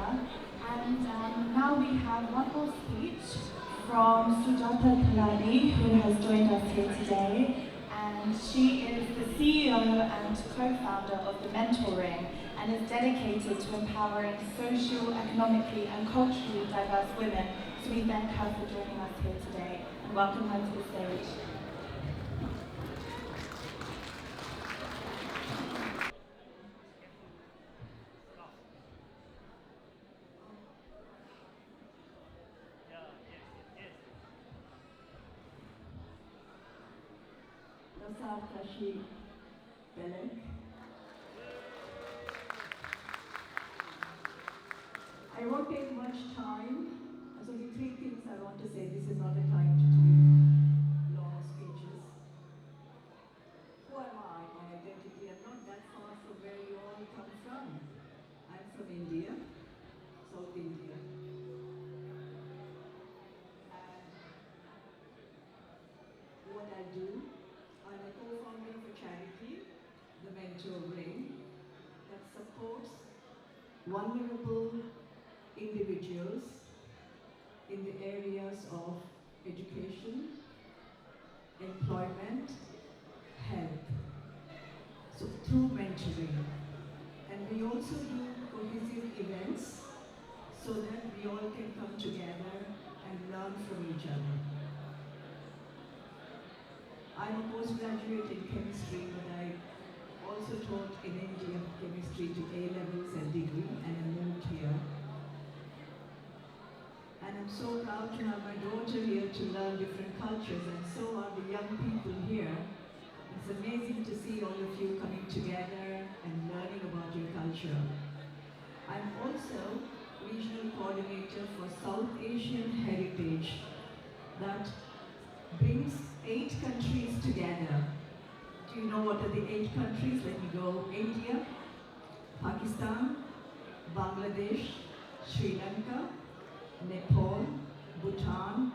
And um, now we have one more speech from Sujata Thalani, who has joined us here today. And she is the C E O and co-founder of The Mentoring and is dedicated to empowering socio-economically and culturally diverse women. So we thank her for joining us here today and welcome her to the stage. Dasar Tashi Belek. I won't take much time. There's only three things I want to say. This is not a time to give long speeches. Who am I? My identity. I'm not that far from where you all come from. I'm from India, South India. And what I do, I'm a co-founder of a charity, the Mentor Ring, that supports vulnerable individuals in the areas of education, employment, health. So through mentoring. And we also do cohesive events so that we all can come together and learn from each other. I'm a postgraduate in chemistry, but I also taught in India chemistry to A levels and degree, and I moved here. And I'm so proud to have my daughter here to learn different cultures, and so are the young people here. It's amazing to see all of you coming together and learning about your culture. I'm also regional coordinator for South Asian Heritage, that brings eight countries together. Do you know what are the eight countries? Let me go. India, Pakistan, Bangladesh, Sri Lanka, Nepal, Bhutan,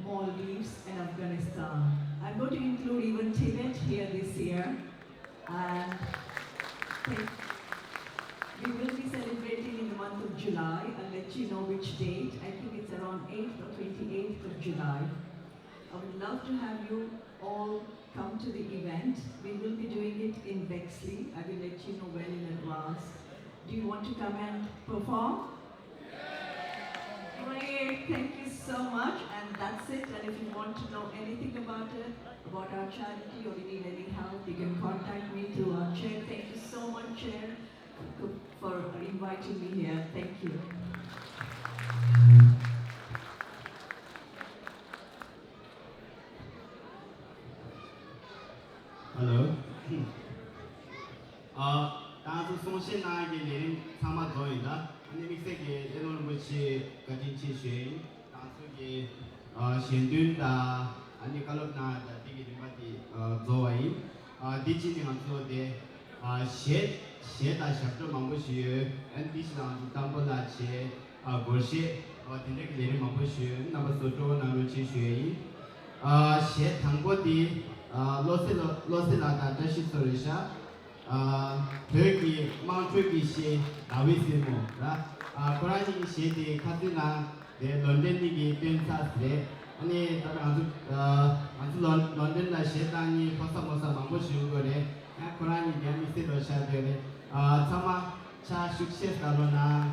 Maldives, and Afghanistan. I'm going to include even Tibet here this year. And thank- we will be celebrating in the month of July. I'll let you know which date. I think it's around eighth or twenty-eighth of July. I would love to have you all come to the event. We will be doing it in Bexley. I will let you know well in advance. Do you want to come and perform? Great. Thank you so much. And that's it. And if you want to know anything about it, about our charity, or you need any help, you can contact me through our chair. Thank you so much, Chair, for inviting me here. Thank you. Hello. ཨ། ད་ང་ཚོ་གསུང་བཤད་གནང་ཡག་གི་ལས་རིམ་ཚང་མ་རྫོགས་ཡིན་ད། ཨ་ནི་དམིགས་བསལ་གྱི་སླེ་ལུང་རིན་པོ་ཆེ་བཀའ་དྲིན་ཆེ་ཞུ་ཡ་ཡིན། ང་ཚོ་གི་ཨ་ཞལ་འདོན་དང་ཨ་ནི་བཀའ་སློབ་གནང་ཡག་དང་དེ་གི་རིམ་པ་དེ་ཨ་རྫོགས་པ་ཡིན། ཨ་དེ་ཕྱིན་ནས་ང་ཚོ་དེ་ཨ་གཞས་གཞས་དང་ཞབས་བྲོ་མང་པོ་ཞིག་ཡོད། ཨ་ནི་དེ་ཕྱིན་ནས་ང་ཚོ་རྟ་མགོ་ལ་བྱས། ཨ་སྒོར་གཞས། ཨ་དེ་འདྲ་གི་ལས་རིམ་མང་པོ་ཞིག་ཡོད། རྣམ་པ་ཚོ་སྤྲོ་བོ་གནང་རོགས་ཞེས་ཞུ་ཡ་ཡིན། ཨ་གཞས་དང་པོ་དེ་ཨ་བློ་གསལ་ལགས། བློ་གསལ་ལགས་དང་བཀྲ་ཤིས་ཚོ་རེད་ཤག་ཨ་བོད་ཀྱི་དམངས་ཁྲོད་ཀྱི་གཞས་ཟླ་བའི་སྲིང་མོ་ར། ཨ་ཁོ་རང་གཉིས་ཀྱི་གཞས་དེ་ཁ་སང་ང་དེ་ལོན་ཌོན་གཉིས་ཀྱིས་བཏོན་ཚར་རེད། ཨ་ནི་ད་ལྟ་ང་ཚོ་ཨ་ང་ཚོ་ལོན་ལོན་ཌོན་ལ་གཞས་བཏང་མཁན་ཕོ་གསར་མོ་གསར་མང་པོ་ཞིག་ཡོད་རེད། ཡང་ཁོ་རང་གཉིས་ཀྱང་དམིགས་བསལ་ལོ་ཤར་བསྡད་རེད། ཨ་ཚང་མ་ཕྱག་ཤུགས་ཆེ་བརྡབ་རོགས་གནང་།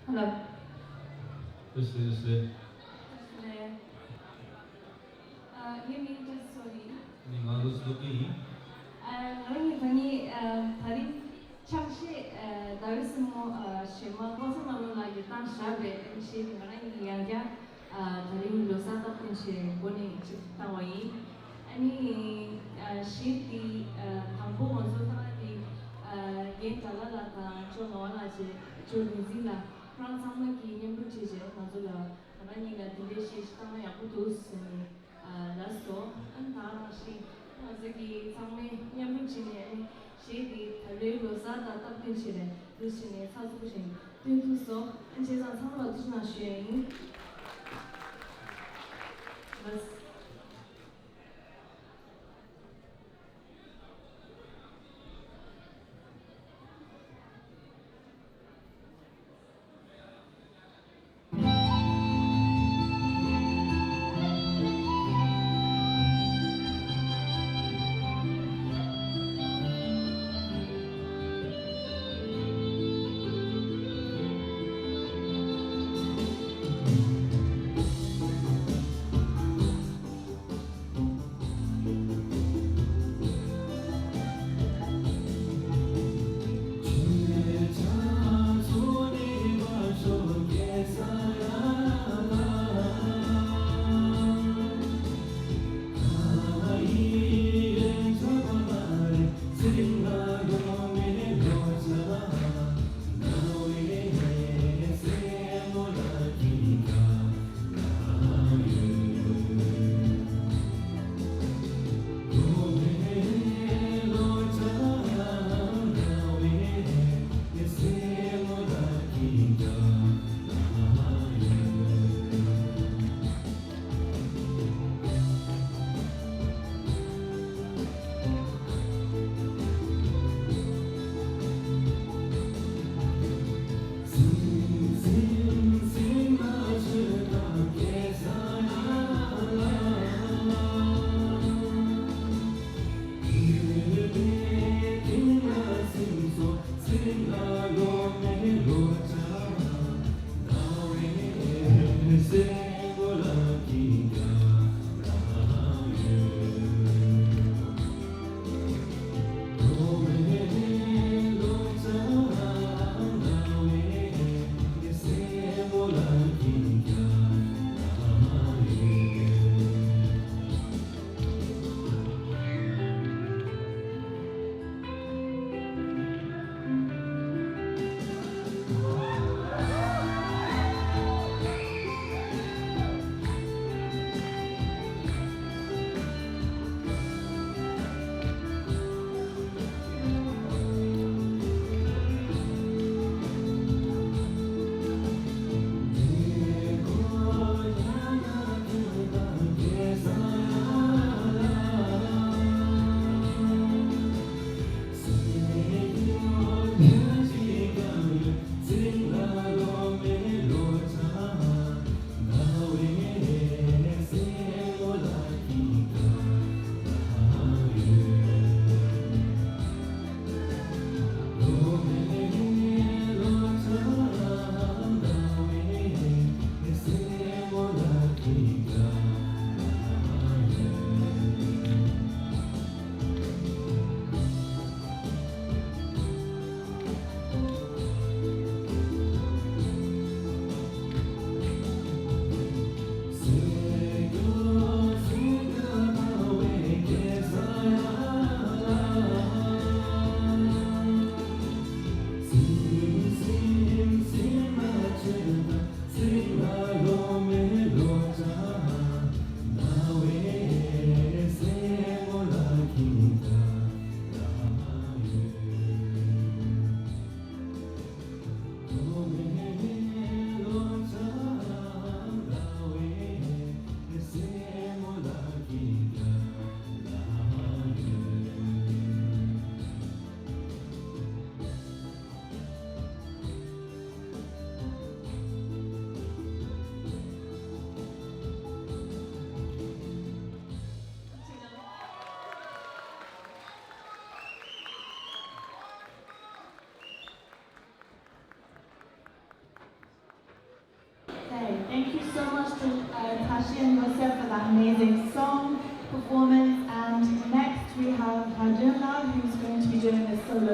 Hello. བཀྲ་ཤིས་བདེ་ལེགས། བཀྲ་ཤིས་བདེ་ལེགས། ཨ་ངའི་མིང་ཀྲེ་སོ་ཡིན། ངའི་མིང་ལ་ལུ་སི་ཏོ་ཀི་ཡིན། ཨ་ང་རང་གི་ད་ནི་ཨ་ད་རིང་ཆང་གཞས་ཨ་ཟླ་བའི་སྲིན་མོ་ཨ་གཞས་མ་ཀོ་ས་ནོར་བུ་ལགས་ཀྱིས་བཏང་བཞག་པའི་གཞས་དེ་ང་རང་གིས་ཡང་བསྐྱར་ཨ་ད་རིང་ལོ་གསར་སྟབས་བསྟུན་བྱས་འགོ་ནས་ཅིག་བཏང་བ་ཡིན། ཨ་ནི་ཨ་གཞས་འདི་ཨ་དང་པོ་ང་ཚོ་བཏང་ཡ་འདི་ཨ་རྒན་དགྲ་ལྷ་ལགས་དང་ཇོ་ངག་དབང་ལགས་བཅས་ཇོ་རིག་འཛིན་ལགས་ཁོ་རང་ཚང་མ་གིས་མཉམ་རུབ་བྱས་བྱས་ང་ཚོ་ལ་ང་རང་གཉིས་ལ་འདི་འདྲའི་གཞས་ཤིག་བཏང་ན་ཡག་པོ་འདུག་ཟེར་ནས། ཨ་ལགས་སོ། ཨ་ནི་ད་ག་ནང་བཞིན་ང་ཚོ་གིས་ཚང་མས་མཉམ་རུབ་བྱས་ནས་ཨ་ནི་གཞས་འདི་ད་རེས་ལོ་གསར་དང་སྟབས་བསྟུན་བྱས་ནས་འདུག་བྱས་ནས་ཚགས་ཚུད་པོ་བྱས་ནས་སྟོན་ཐུབ་སོང་། ཨ་ནི་བྱས་ཙང་ཚང་མ་ལ་ཐུགས་རྗེ་གནང་ཞུ་ཡ་ཡིན། ལགས།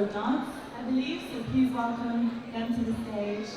Dance, I believe, so please welcome them to the stage.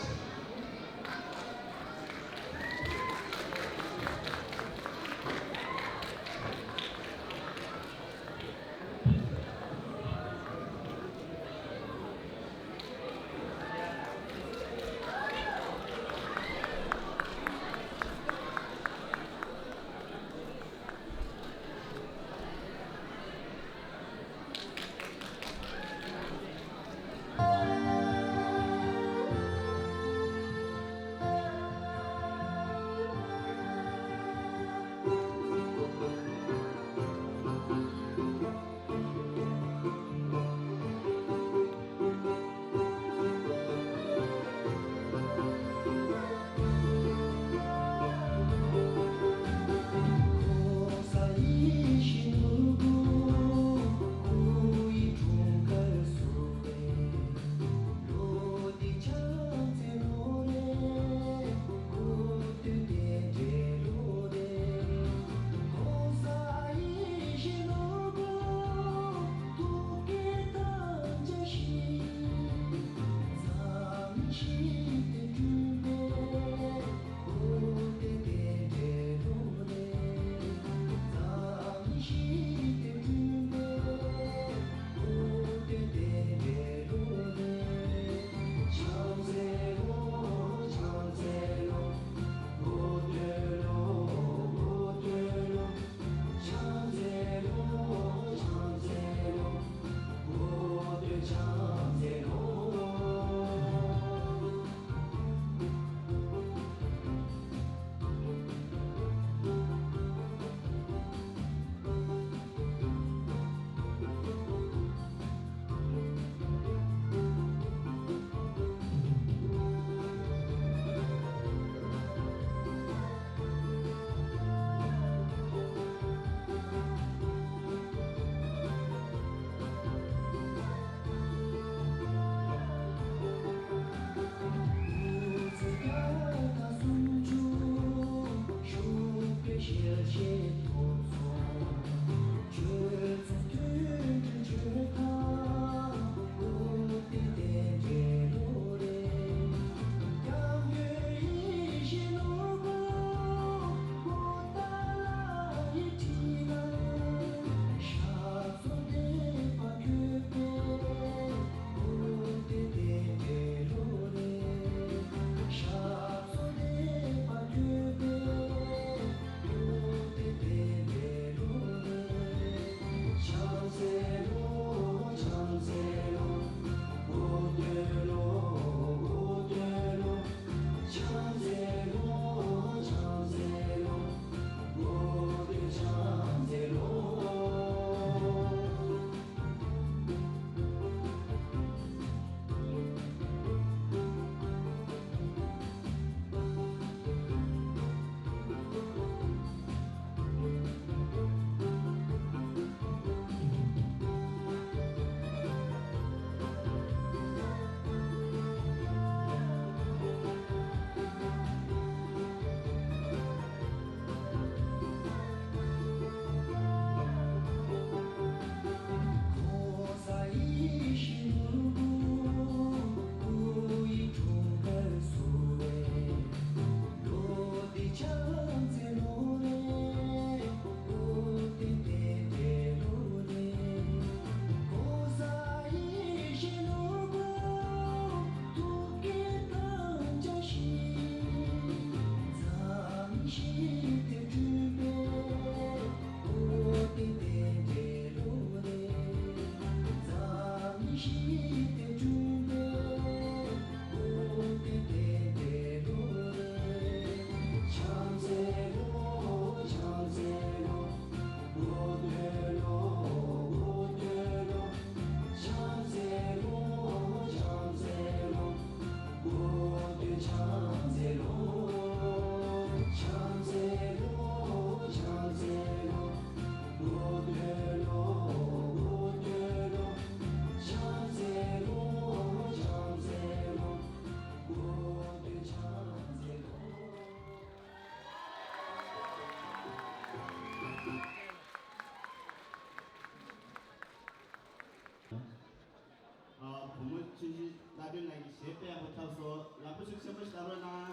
མོ་ཆུང་ཆུང་བླ་སྤྲུལ་ནང་གི་གཞས་དཔེ་ཡག་པོ་འཁྲབ་སོང་། ལག་པ་ཤུགས་ཆེན་པོ་ཞིག་བརྡབ་རོགས་གནང་།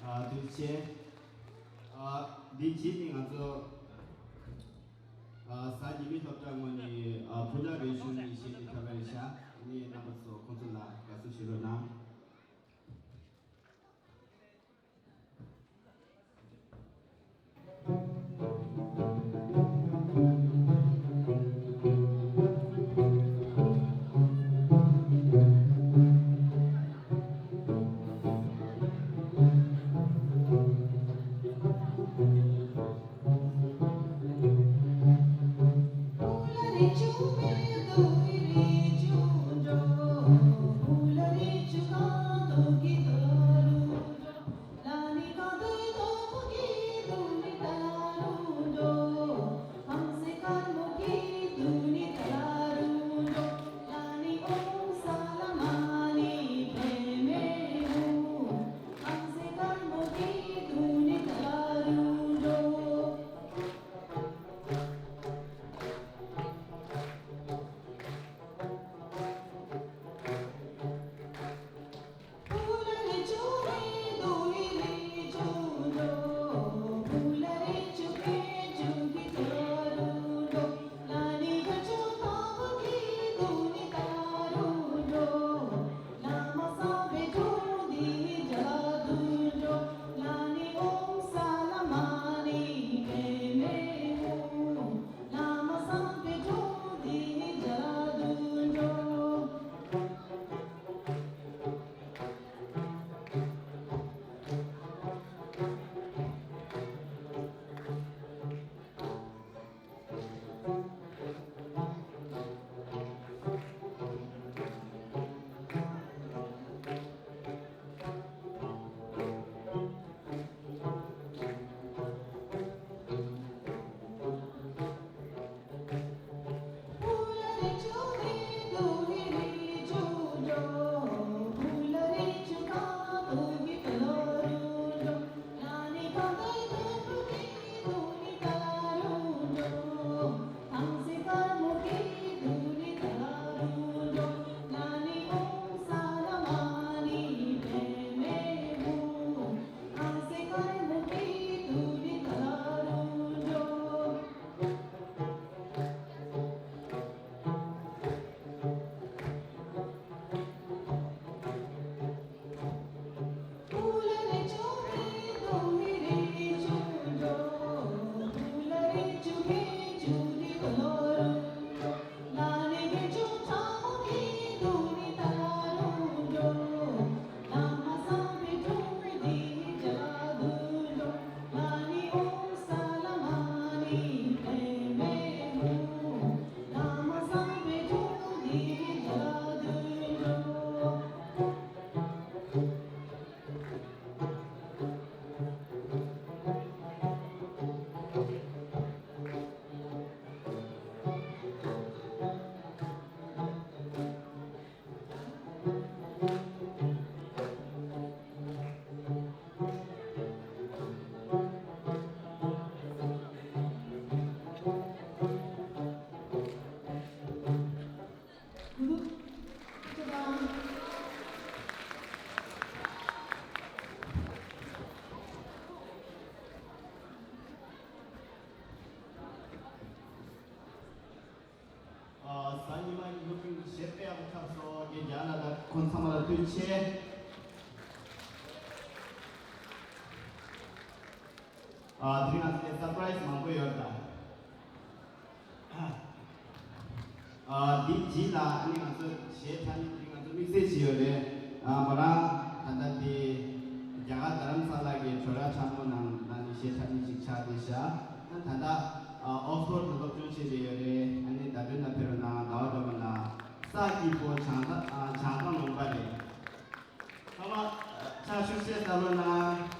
ཨ་ཐུགས་རྗེ་ཆེ། ཨ་འདི་རྗེས་ནི་ང་ཚོ་ཨ་གཟའ་ཉི་མའི་སློབ་གྲྭ་ངོས་ནས་ཨ་ཕུ་ལ་རེ་ཆུང་གི་གཞས་འདི་འཁྲབ་པ་རེད་ཤག་ཨ་ནི་རྣམ་པ་ཚོ་ཁོང་ཚོ་ལ་དགའ་བསུ་ཞུ་རོགས་གནང་། གཟའ་ཉི་མ་ཉིན་སློབ་ཕྲུག་གི་གཞས་དཔེ་ཡག་པོ་འཁྲབ་སོང་། རྒན་རྒྱ་ལགས་དང་ཁོང་ཚང་མ་ལ་ཐུགས་རྗེ་ཆེ། ཨ་དེ་རིང་ང་ཚོ་ལ་སར་པ་རའི་སི་མང་པོ་ཡོད་ད། ཨ་འདི་རྗེས་ལ་ཨ་ནི་ང་ཚོ་གཞས་འཁྲབ་ནི་དེ་རིང་ང་ཚོ་དམིགས་བསལ་བྱས་ཡོད་རེད། ཨ་མོ་རང་ད་ལྟ་དེ་རྒྱ་གར་རྡ་རམ་ས་ལ་གི་བྲོ་ར་ཁྲ་མོ་ནང་ལ་ནི་གཞས་འཁྲབ་ནི་ཞིག་ཆགས་བསྡད་ཤག་ཨ་ད་ལྟ་ཨོག་སི་ཕོར་དུ་སློབ་སྦྱོང་བྱེད་བསྡད་ཡོད་རེད། ཨ་ནི་ཟླ་སྒྲོན་ལ་ཕེབས་རོགས་གནང་། ཟླ་བ་སྒྲོལ་མ་ལགས་ས་ཀྱི་ཕོ་བྱང་ཐང་ཨ་བྱང་ཐང་ལུང་པ་རེད། ཚང་མ་ཕྱག་ཤུགས་ཆེ་བརྡབ་རོགས་གནང་།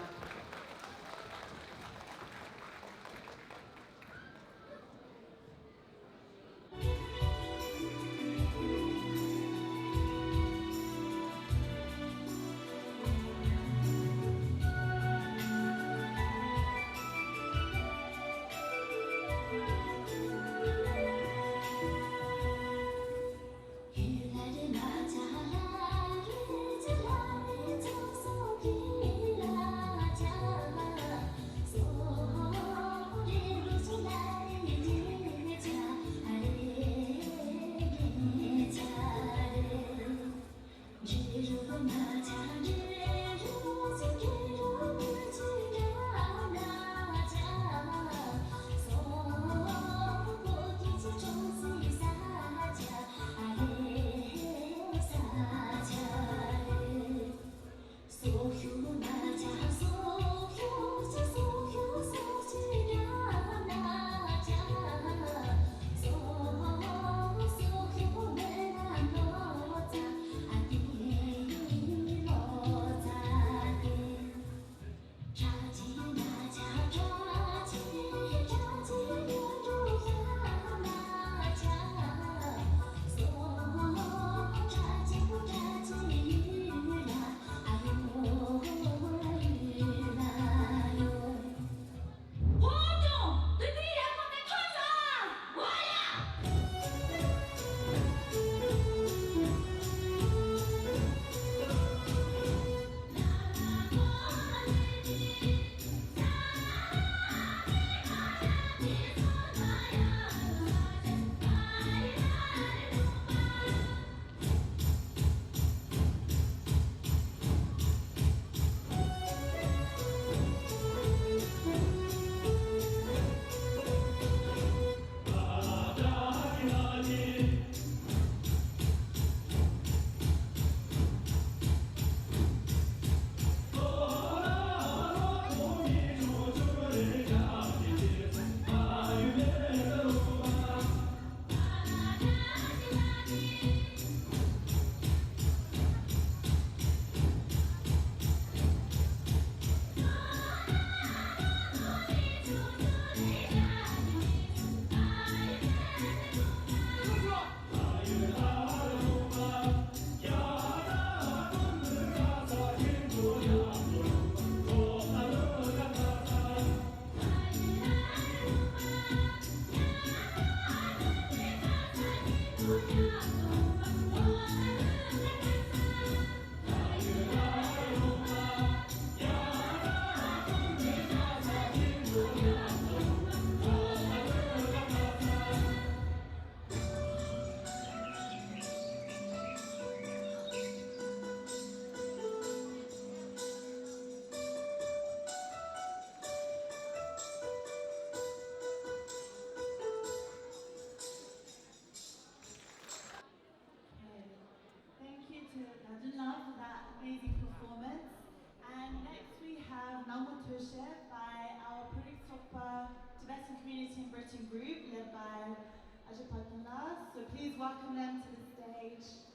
Group led by Ajay Patnaik. So please welcome them to the stage.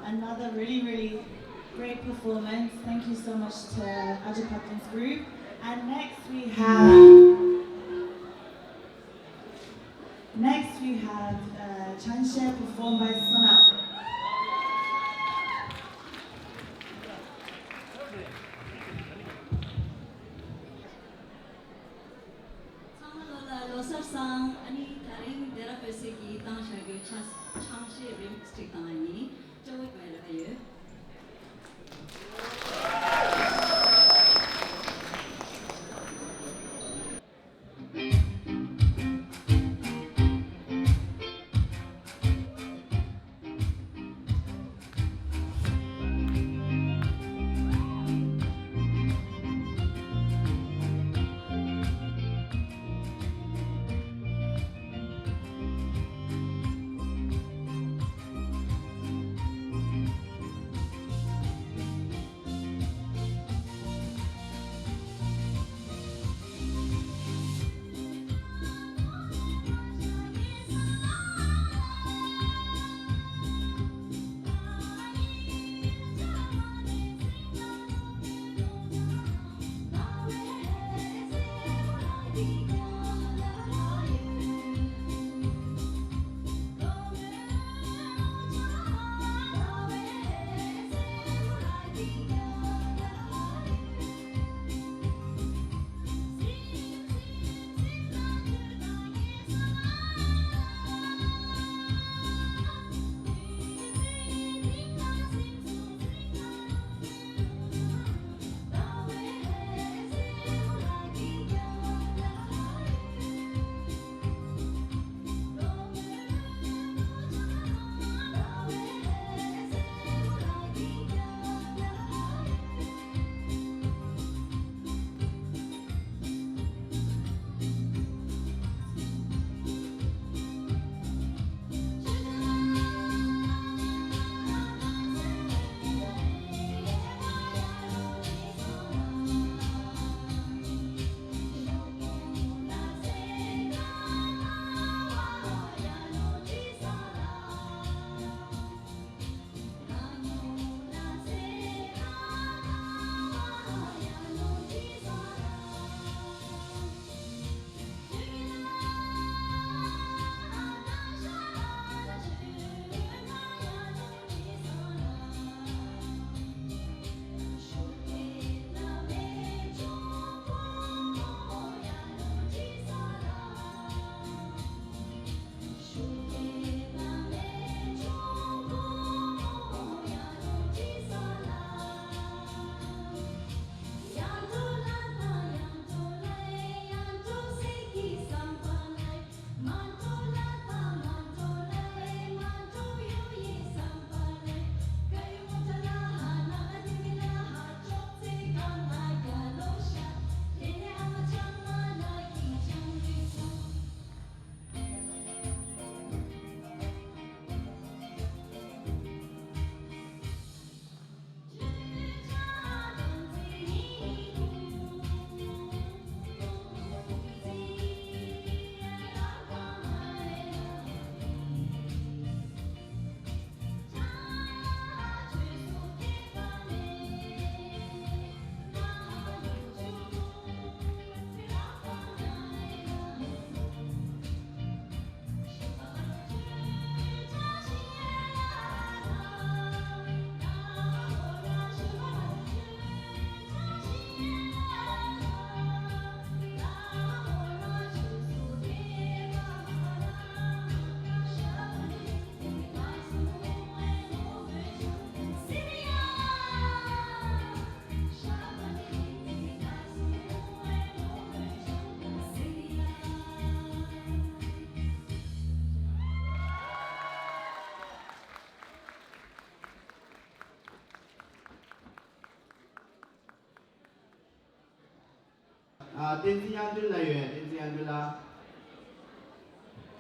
Another really, really great performance. Thank you so much to Aja Patton's group. And next we have next we have uh, Chanshe performed by Sona. ཚང་མ་ལོ་ལ་ལོ་གསར་བཟང་། ཨ་ནི་དེ་རིང་འདི་ར་བོད་སྐད་ཀྱི་བཏང་བཞག་རྒྱུ་ཆ་ཆང་ཤས་རིམ་གཅིག་བཏང་ཡ་ཡིན། སྤྲོ་བོ་དགོས་ར་ཡོད། ཨ། བསྟན་འཛིན་དབྱངས་སྒྲོན་ལགས་ཡོད། བསྟན་འཛིན་དབྱངས་སྒྲོན་ལགས།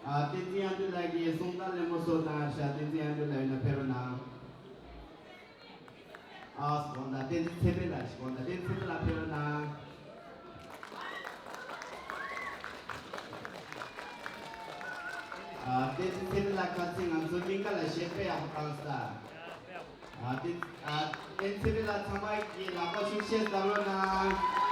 ཨ། བསྟན་འཛིན་དབྱངས་སྒྲོན་ལགས་ཀྱིས་གསུང་སྟངས་ལེན་པོ་སོགས་དང་ཤག་བསྟན་འཛིན་དབྱངས་སྒྲོན་ལགས་ཡོད་ན་ཕེབས་རོགས་གནང་། ཨ། དགོངས་དག་བསྟན་འཛིན་ཚེ་འཕེལ་ལགས་ཤིག་དགོངས་དག་བསྟན་འཛིན་ཚེ་འཕེལ་ལགས་ཕེབས་རོགས་གནང་། ཨ། བསྟན་འཛིན་ཚེ་འཕེལ་ལགས་ཁ་སང་ང་ཚོའི་གླིང་ག་ལ་གཞས་དཔེ་ཡག་པོ་བཏང་སྟ། ཨ་དེ་ཨ་ཨེན་སི་བི་ལ་ཚང་མ་གིས་ལག་པ་ཤུགས་ཆེ་བརྡབ་རོགས་གནང་།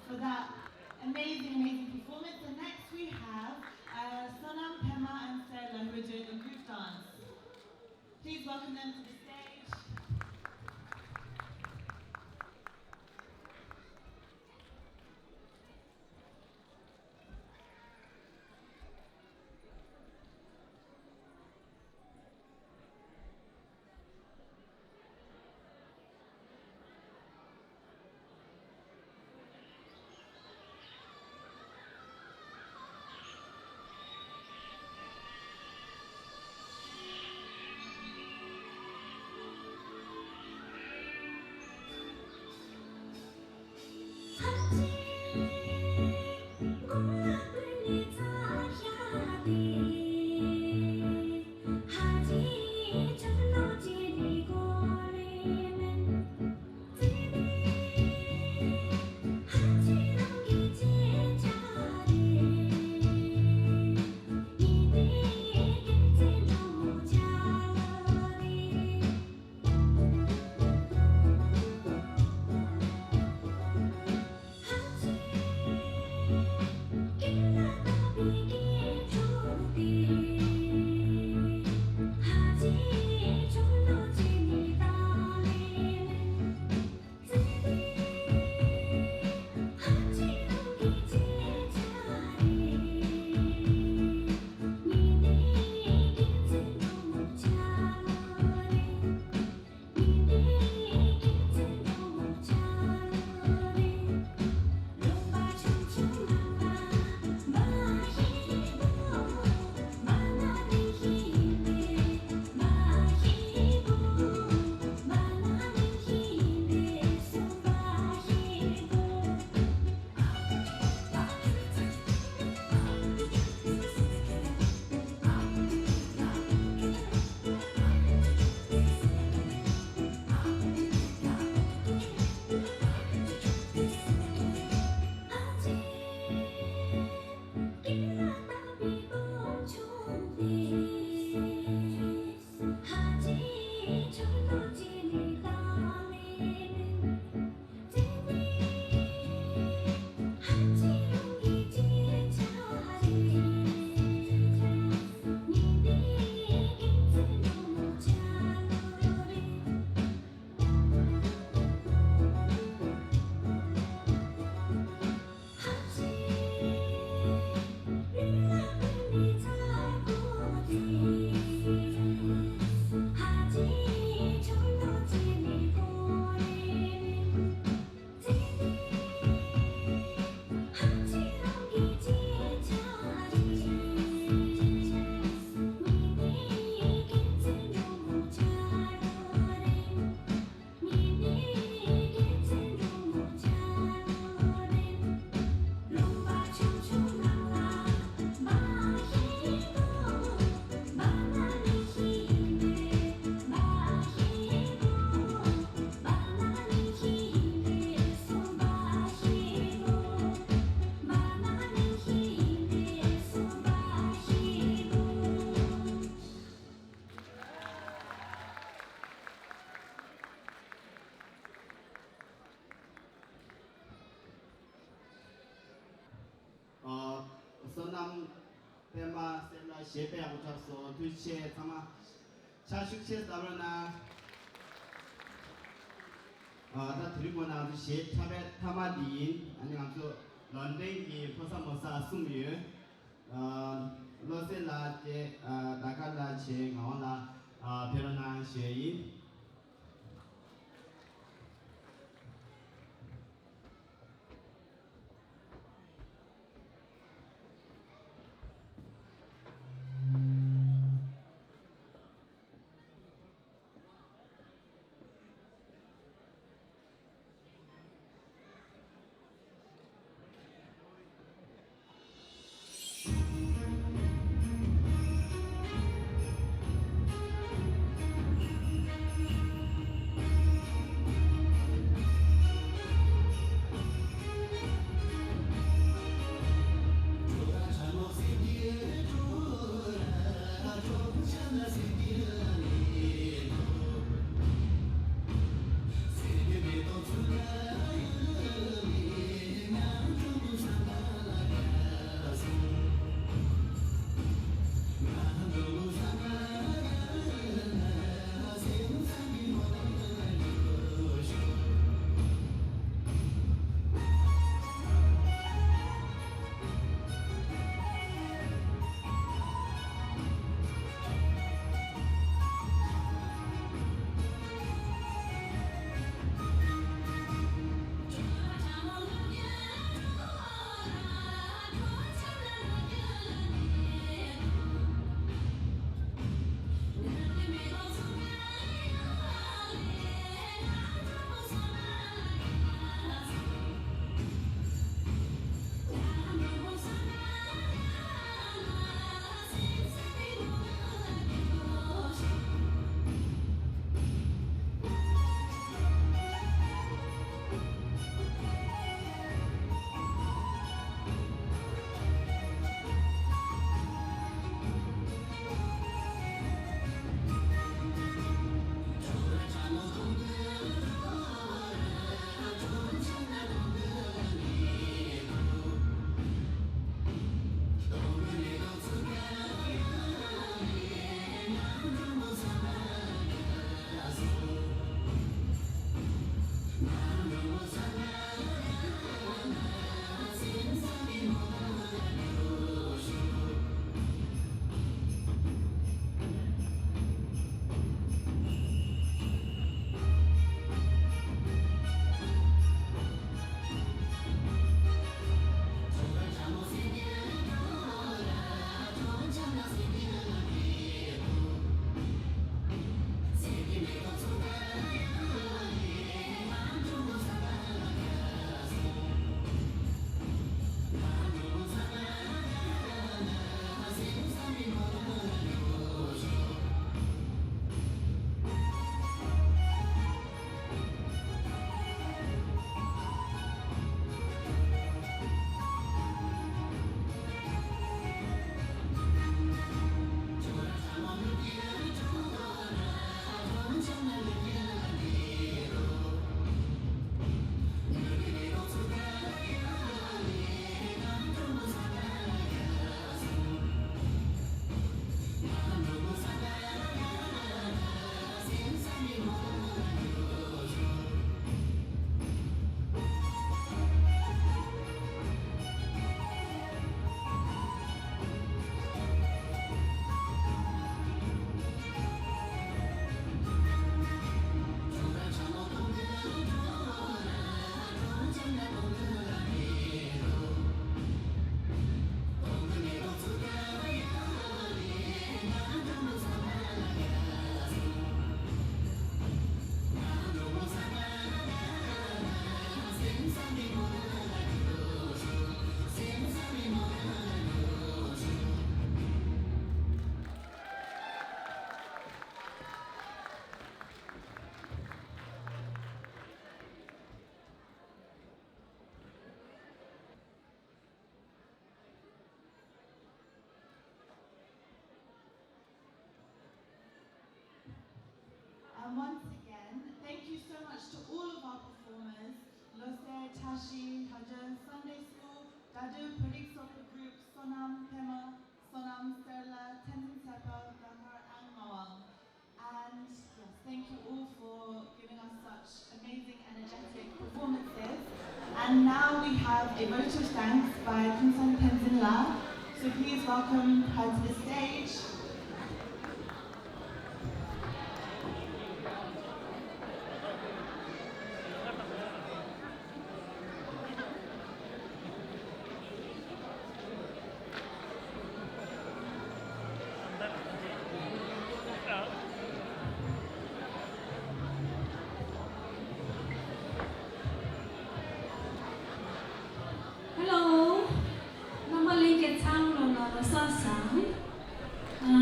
For that amazing, amazing performance. And next we have uh, Sonam, Pema, and Sarla, who are doing a group dance. Please welcome them to the stage. ཨ། བསོད་ནམས་པད་མ་སེར་ལ་གཞས་དཔེ་ཡག་པོ་འཁྲབ་སོང་། ཐུགས་རྗེ་ཆེ། ཚང་མ་ཕྱག་ཤུགས་ཆེ་བརྡབ་རོགས་གནང་། ཨ། ད་དེ་རིང་མོ་ནང་དུ་གཞས་འཁྲབ་པའི་མཐའ་མ་འདི་ཡིན། ཨ་ནི་ང་ཚོ་ལོན་ཏན་གྱི་ཕོ་གསར་མོ་གསར་གསུམ་ཡོད། ཨ། བློ་གསལ་ལགས་བཅས། ཨ། ཟླ་དཀར་ལགས་བཅས། ངག་དབང་ལགས། ཨ། ཕེབས་རོགས་གནང་ཞུ་ཡ་ཡིན། And once again, thank you so much to all of our performers, Lose, Tashi, Hajan, Sunday School, Dadu, Purik Soccer Group, Sonam, Pema, Sonam, Serla, Tenzin Sepa, Dakar, and Mawang. And yes, thank you all for giving us such amazing, energetic performances. And now we have a vote of thanks by Kunsan Tenzin La. So please welcome her to the stage. Hello. རྣམ་པ་ལྷན་རྒྱས་ཚང་མ་ལ་ལོ་གསར་བཟང་། ཨ།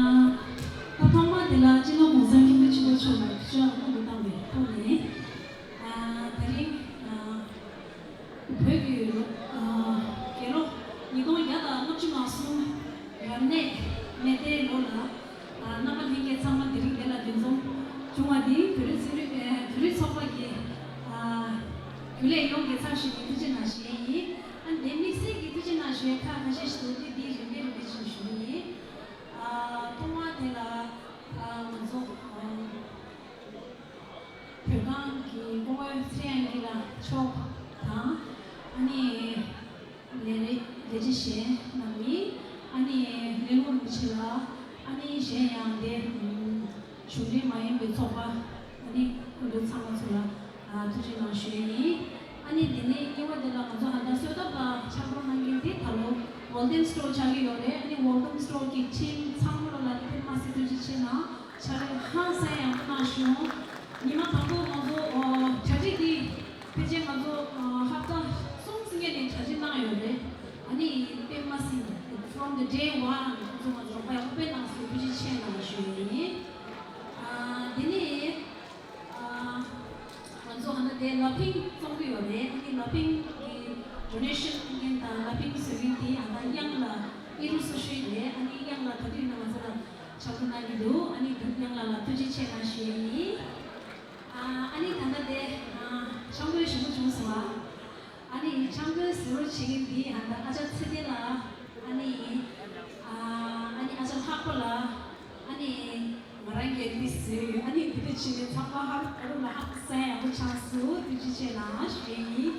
ད་ཐོག་མ་དེ་ལ་སྤྱི་ནོར་གོང་ས་སྐྱབས་མགོན་ཆེན་པོ་མཆོག་ལ་གུས་ཕྱག་སྔོན་དུ་བཏང་བའི་ཐོག་ནས། ཨ། དེ་རིང་། ཨ། བོད་ཀྱི་ལོ། ཨ། རྒྱལ་ལོ་ཉིས་སྟོང་བརྒྱ་དང་ལྔ་བཅུ་ང་གསུམ་རབ་གནས་མེ་ཏའི་ལོ་ལ། ཨ། རྣམ་པ་ལྷན་རྒྱས་ཚང་མ་དེ་རིང་འདི་ལ་འདུ་འཛོམས་བྱུང་བ་འདི་བོད་རིགས་ཚན་རིག་ཨ། བོད་རིགས་ཚོགས་པ་གི། ཨ། རྒྱུན་ལས་ཡོངས་ཀྱི་ཚབ་ཞུས་ནས་ཐུགས་རྗེ་གནང་ཞུ་ཡས་ཡིན། ཨ། འདི་དམིགས་བསལ་གྱི་ཐུགས་རྗེ་གནང་ཞུ་ཡས་ཁག་ཁ་ཤས་ཤིག་འདུག་སྟེ། འདི་རིམ་པས་རིམ་པས་ཅིག་ཞུ་གི་ཡིན། ཨ། ཐོག་མ་དེ་ལ། ཨ། ང་ཚོ། ཨ། བོད་ཁང་གི་སྐུ་ངོ་ཚེ་རིང་དབྱངས་སྐྱིད་ལགས་མཆོག་དང་། ཨ་ནི་ལས་རིགས་ལས་བྱེད་གཞན་རྣམས་ཡིན། ཨ་ནི་ལས་སློབ་རིན་པོ་ཆེ་ལགས། ཨ་ནི་གཞན་ཡང་དེ་གཞུང་འབྲེལ་མ་ཡིན་པའི་ཚོགས་པ། ཨ་ནི་སྐུ་མགྲོན་ཚང་མ་ཚོ་ལ། ཨ། ཐུགས་རྗེ་གནང་ཞུ་ཡས་ཡིན། ཨ་ནི་དེ་ནས་གཉིས་པ་དེ་ལ་ང་ཚོ་ཧ་ད་གསོལ་ཐབ་ལ་ཕྱག་རོགས་གནང་མཁན་དེ་ད་ལོ་Walden Store ཆགས་ཀྱི་ཡོད་རེད། ཨ་ནི་Walden Store གི་ཁྲིམས་ཚང་མ་ལ་ལ་དེ་མ་སྲིད་ཐུགས་རྗེ་ཆེ་གནང་། ཕྱག་ལས་ཧང་སང་ཡག་པོ་གནང་བྱུང་། ཉི་མ་དང་པོ་ང་ཚོ་གྲ་སྒྲིག་འདི་ཕལ་ཆེར་ང་ཚོ་ཧབ་ཏ་གསུམ་ཙམ་ནས་གྲ་སྒྲིག་གནང་ཡོད་རེད། ཨ་ནི་དཔེ་མ་སྲིད་from the day one ང་ཚོ་ང་ཚོ་རོགས་པ་ཡག་པོ་དཔེ་གནང་སོང་། ཐུགས་རྗེ་ཆེ་གནང་ཞུ་ཡས་ཡིན། ཨ། དེ་ནས། ཨ། ང་ཚོ་ཧ་ན་དེ་ལ་ཕིང་བཙོང་གི་ཡོད་རེད། ཨ་ནི་ལ་ཕིང་གི་donation མཁན་དང་ལ་ཕིང་བཟོ་མཁན་དེ་ཨ་ད་དབྱངས་ལགས་ཨི་རུ་སོ་ཤུལ་རེད། ཨ་ནི་དབྱངས་ལགས་ད་དུས་ཡིན་ན་ང་ཚོ་ལ་ཕྱག་ལས་གནང་གི་འདུག་ཨ་ནི་དབྱངས་ལགས་ལ་ཐུགས་རྗེ་ཆེ་གནང་ཞུ་ཡས་ཡིན། ཨ། ཨ་ནི་ད་ལྟ་དེ། ཨ། ཆང་ཕོད་ཞིམ་པོ་བྱུང་སོང་བ། ཨ་ནི་ཆང་ཕོད་བཟོ་རོགས་བྱེད་མཁན་འདི་ཧ་ད་ཨ་ཅག་ཚེ་བརྟན་ལགས། ཨ་ནི། ཨ། ཨ་ནི་ཨ་ཅག་ལྷག་པ་ལགས། ཨ་ནི་ང་རང་གིས་འདི་བཟོས་ཡོད། ཨ་ནི་འདི་འདྲ་བྱས་ནས་ཚང་མ་ཧ་རུ་ལ་ཧ་ས་ཡག་པོ་ཆགས་སོང་། ཐུགས་ ཆེ་ལ་ཞུ་ཡིན།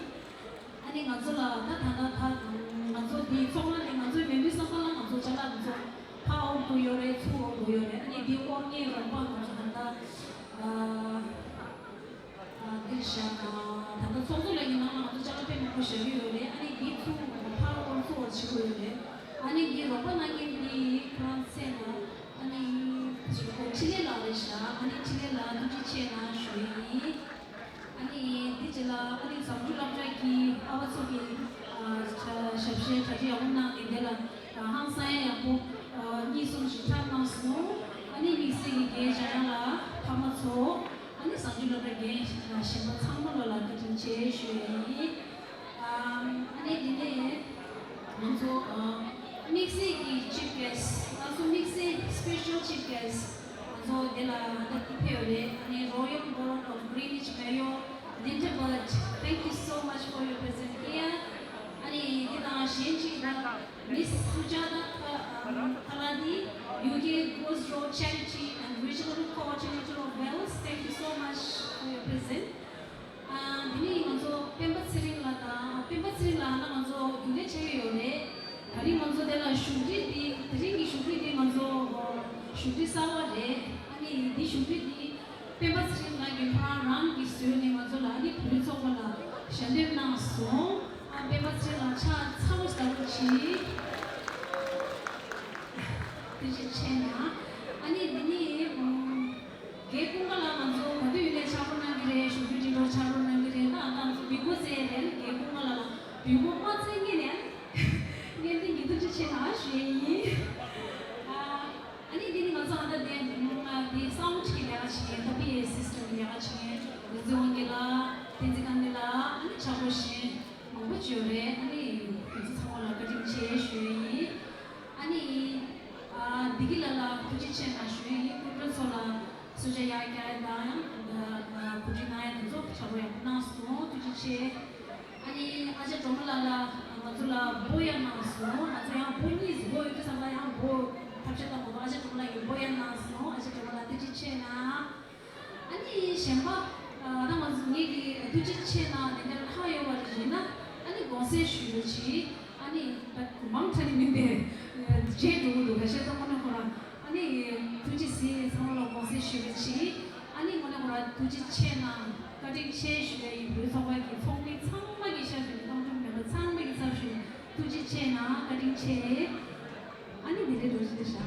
ཨ་ནི་ང་ཚོ་ལ་ད་ད་ད་ད་ང་ཚོ་འདི་ཚོགས་ཁང་ནས་ང་ཚོའི་མི་འདུས་ས་ཁང་ལ་ང་ཚོ་ཅ་ལག་ང་ཚོ་ཕར་དབོར་དགོས་ཡོད་རེད། ཚུར་དབོར་དགོས་ཡོད་རེད། ཨ་ནི་འདི་དབོར་མཁན་རོགས་པ་ང་ཚོ་ད་ད་ཨ་ཨ་འདིར་བཞག་ད་ད་ཚོགས་གཙོ་ལགས་ཀྱི་ནང་ལ་ང་ཚོ་ཅ་ལག་དཔེ་མང་པོ་བཞག་གི་ཡོད་རེད། ཨ་ནི་འདི་ཚུར་ཕར་དབོར་ཚུར་དབོར་བྱེད་དགོས་ཡོད་རེད། ཨ་ནི་འདི་རོགས་པ་གནང་མཁན་འདི་ཁོ་རང་ཚེ་ན་ཨ་ནི་འཕྲིན་ལས་ལགས་རེད་ཤག་ཨ་ནི་འཕྲིན་ལས་ལགས་ཐུགས་རྗེ་ཆེ་གནང་ཞུ་ཡི་ཡིན། ཨ་ནི་འདི་རྗེས་ལ་ཨ་ནི་བཟང་སྤྱོད་སློབ་གྲྭ་གི་ཨ་བ་ཚོ་གི་ཨ་ཞབས་ཞུའི་གྲ་སྒྲིག་ཡག་པོ་གནང་ནས་དེ་ལ་ཨ་ཧང་སང་ཡག་པོ་ཨ་གཉིས་གསུམ་ཞིག་འཁྲབ་གནང་སོང་། ཨ་ནི་དམིགས་བསལ་གྱི་རྒན་འཇམ་དབྱངས་ལགས་ཕ་མ་ཚོ་ཨ་ནི་བཟང་སྤྱོད་སློབ་གྲྭ་རྒན་གཞན་པ་ཚང་མ་ལོ་ལ་བཀའ་དྲིན་ཆེ་ཞུ་ཡ་ཡིན། ཨ་ནི་འདི་ནས་ང་ཚོ་ཨ་དམིགས་བསལ་གྱི་chief guest། ང་ཚོ་དམིགས་བསལ་special chief guest། ང་ཚོ་འདི་ལ་ད་ཕེབས་ཡོད་རེད། ཨ་ནི་Royal Board of Greenwich Mayor Linda Bird, thank you so much for your presence here. ཨ་ནི་འདི་དང་གཞན་གཅིག་ད་Miss Sujata Ka- um, Kaladi, U K Ghost Road Charity and Regional Coordinator of Wales, thank you so much for your presence. ཨ་འདི་ནི་ང་ཚོ་སྤེན་པ་ཚེ་རིང་ལགས་དང་། སྤེན་པ་ཚེ་རིང་ལགས་ལ་ང་ཚོ་རྒྱུན་ལས་བྱེད་ཀྱི་ཡོད་རེད། ད་རིང་ང་ཚོ་དེ་ལ་བཞུགས་ཁྲི་འདི་དེ་རིང་གི་བཞུགས་ཁྲི་འདི་ང་ཚོ་བཞུགས་ཁྲི་གསར་པ་རེད། ཨ་ནི་འདི་བཞུགས་ཁྲི་འདི་སྤེན་པ་ཚེ་རིང་ལགས་ཀྱིས་ཁོ་རང་རང་གིས་བཟོས་ནས་ང་ཚོ་ལ་ཨ་ནི་བོད་རིགས་ཚོགས་པ་ལ་ཞལ་འདེབས་གནང་སོང་། ཨ་སྤེན་པ་ཚེ་རིང་ལགས་ཕྱག་འཚལ་ལོ་བཟང་པོ་བྱེད། ཐུགས་རྗེ་ཆེ་གནང་། ཨ་ནི་འདི་ནི་ཨུམ། རྒན་ཀུན་དགའ་ལགས་ང་ཚོ་ག་དུས་ཡིན་ནའི་ཕྱག་རོགས་གནང་གི་རེད། བཞུགས་ཁྲི་འདི་འདྲ་ཕྱག་རོགས་གནང་གི་རེད། ད་ང་ཚོ་འབུལ་སྐུ་བཙལ་རེད། རྒན་ཀུན་དགའ་ལགས་ལ་འབུལ་སྐུ་མ་བཙལ་ངེས་ནས་ངས་འདི་ཉིད་ཐུགས་རྗེ་ཆེ་གནང་ཞུ་ཡས་ཡིན། ཨ་ནི་འདི་ནི་ང་ཚོ་ཨ་ད་དེ་འདི་sound གི་ལས་ཀ་བྱེད་མཁན། ད་པི་ཨེ་system གི་ལས་ཀ་བྱེད་མཁན་རིག་འཛིན་དབང་རྒྱལ་ལགས། བསྟན་འཛིན་དཀར་མོ་ལགས། ཨ་ནི་ཕྱག་རོགས་གཞན་མང་པོ་ཅིག་ཡོད་རེད། ཨ་ནི་ང་ཚོ་ཚང་མ་ལ་བཀའ་དྲིན་ཆེ་ཞུ་ཡས་ཡིན། ཨ་ནི་ཨ་བདེ་སྐྱིད་ལགས་ལ་ཐུགས་རྗེ་ཆེ་གནང་ཞུ་ཡས་ཡིན། སྐུ་མགྲོན་ཚོ་ལ་གསོལ་ཇ་ཡར་བཀྱག་ཡས་དང་ཡང་གོ་སྒྲིག་གནང་ཡས་དེ་ཚོ་ཕྱག་རོགས་ཡག་པོ་གནང་སོང་། ཐུགས་རྗེ་ཆེ། ཨ་ནི་ཨ་ཅག་སྒྲོལ་མ་ལགས་ལ་ང་ཚོ་ལ་འབོ་ཡང་གནང་སོང་། ང་ཚོ་ཡང་འབོ་གཉིས་འབོ་ཡོད་དུས་ཙམ་པ་ཡང་འབོ་ཐབས་ཤེས་གཏོང་དགོས། ཨ་ཅག་སྒྲོལ་མ་ལགས་ཀྱིས་འབོ་ཡང་གནང་སོང་། ཨ་ཅག་སྒྲོལ་མ་ལགས་ཐུགས་རྗེ་ཆེ་གནང་། ཨ་ནི་གཞན་པ་ཨ་ད་ང་ཚོ་ངེད་ཀྱི་ཐུགས་རྗེ་ཆེ་གནང་དེ་འདྲ་ལྷག་ཡོད་པ་རེད་ན། ཨ་ནི་དགོངས་སེལ་ཞུ་རོགས་གྱིས། ཨ་ནི་ད་མང་ཆེ་ནི་མིན་པས་བརྗེད་འགྲོ་གི་འདུག་ཁ་ཤས་ད་ཁོ་ན་ཁོ་རང་ཨ་ནི་ཐུགས་རྗེ་གཟིགས། ཚང་མ་ལ་དགོངས་སེལ་ཞུ་རོགས་གྱིས། ཨ་ནི་ཁོ་ན་ཁོ་རང་ཐུགས་རྗེ་ཆེ་གནང་། བཀའ་དྲིན་ཆེ་ཞུ་ཡས་ཡིན། བོད་ཚོགས་པ་གི་ཚོགས་མི་ཚང་མ་གི་ཤ་ཞུ་ནས་རྣམ་གྲོལ་མེད་པ་ཚང་མ་གི་ཚབ་ཞུ་ནས་ཐུགས་རྗེ་ཆེ་གནང་། བཀའ་དྲིན་ཆེ། ཨ་ནི་དེ་འདྲའི་འགྲོ་རྒྱུ་རེད་ཤག་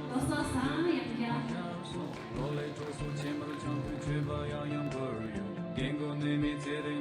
ལོ་གསར་བཟང་ཡང་བསྐྱར།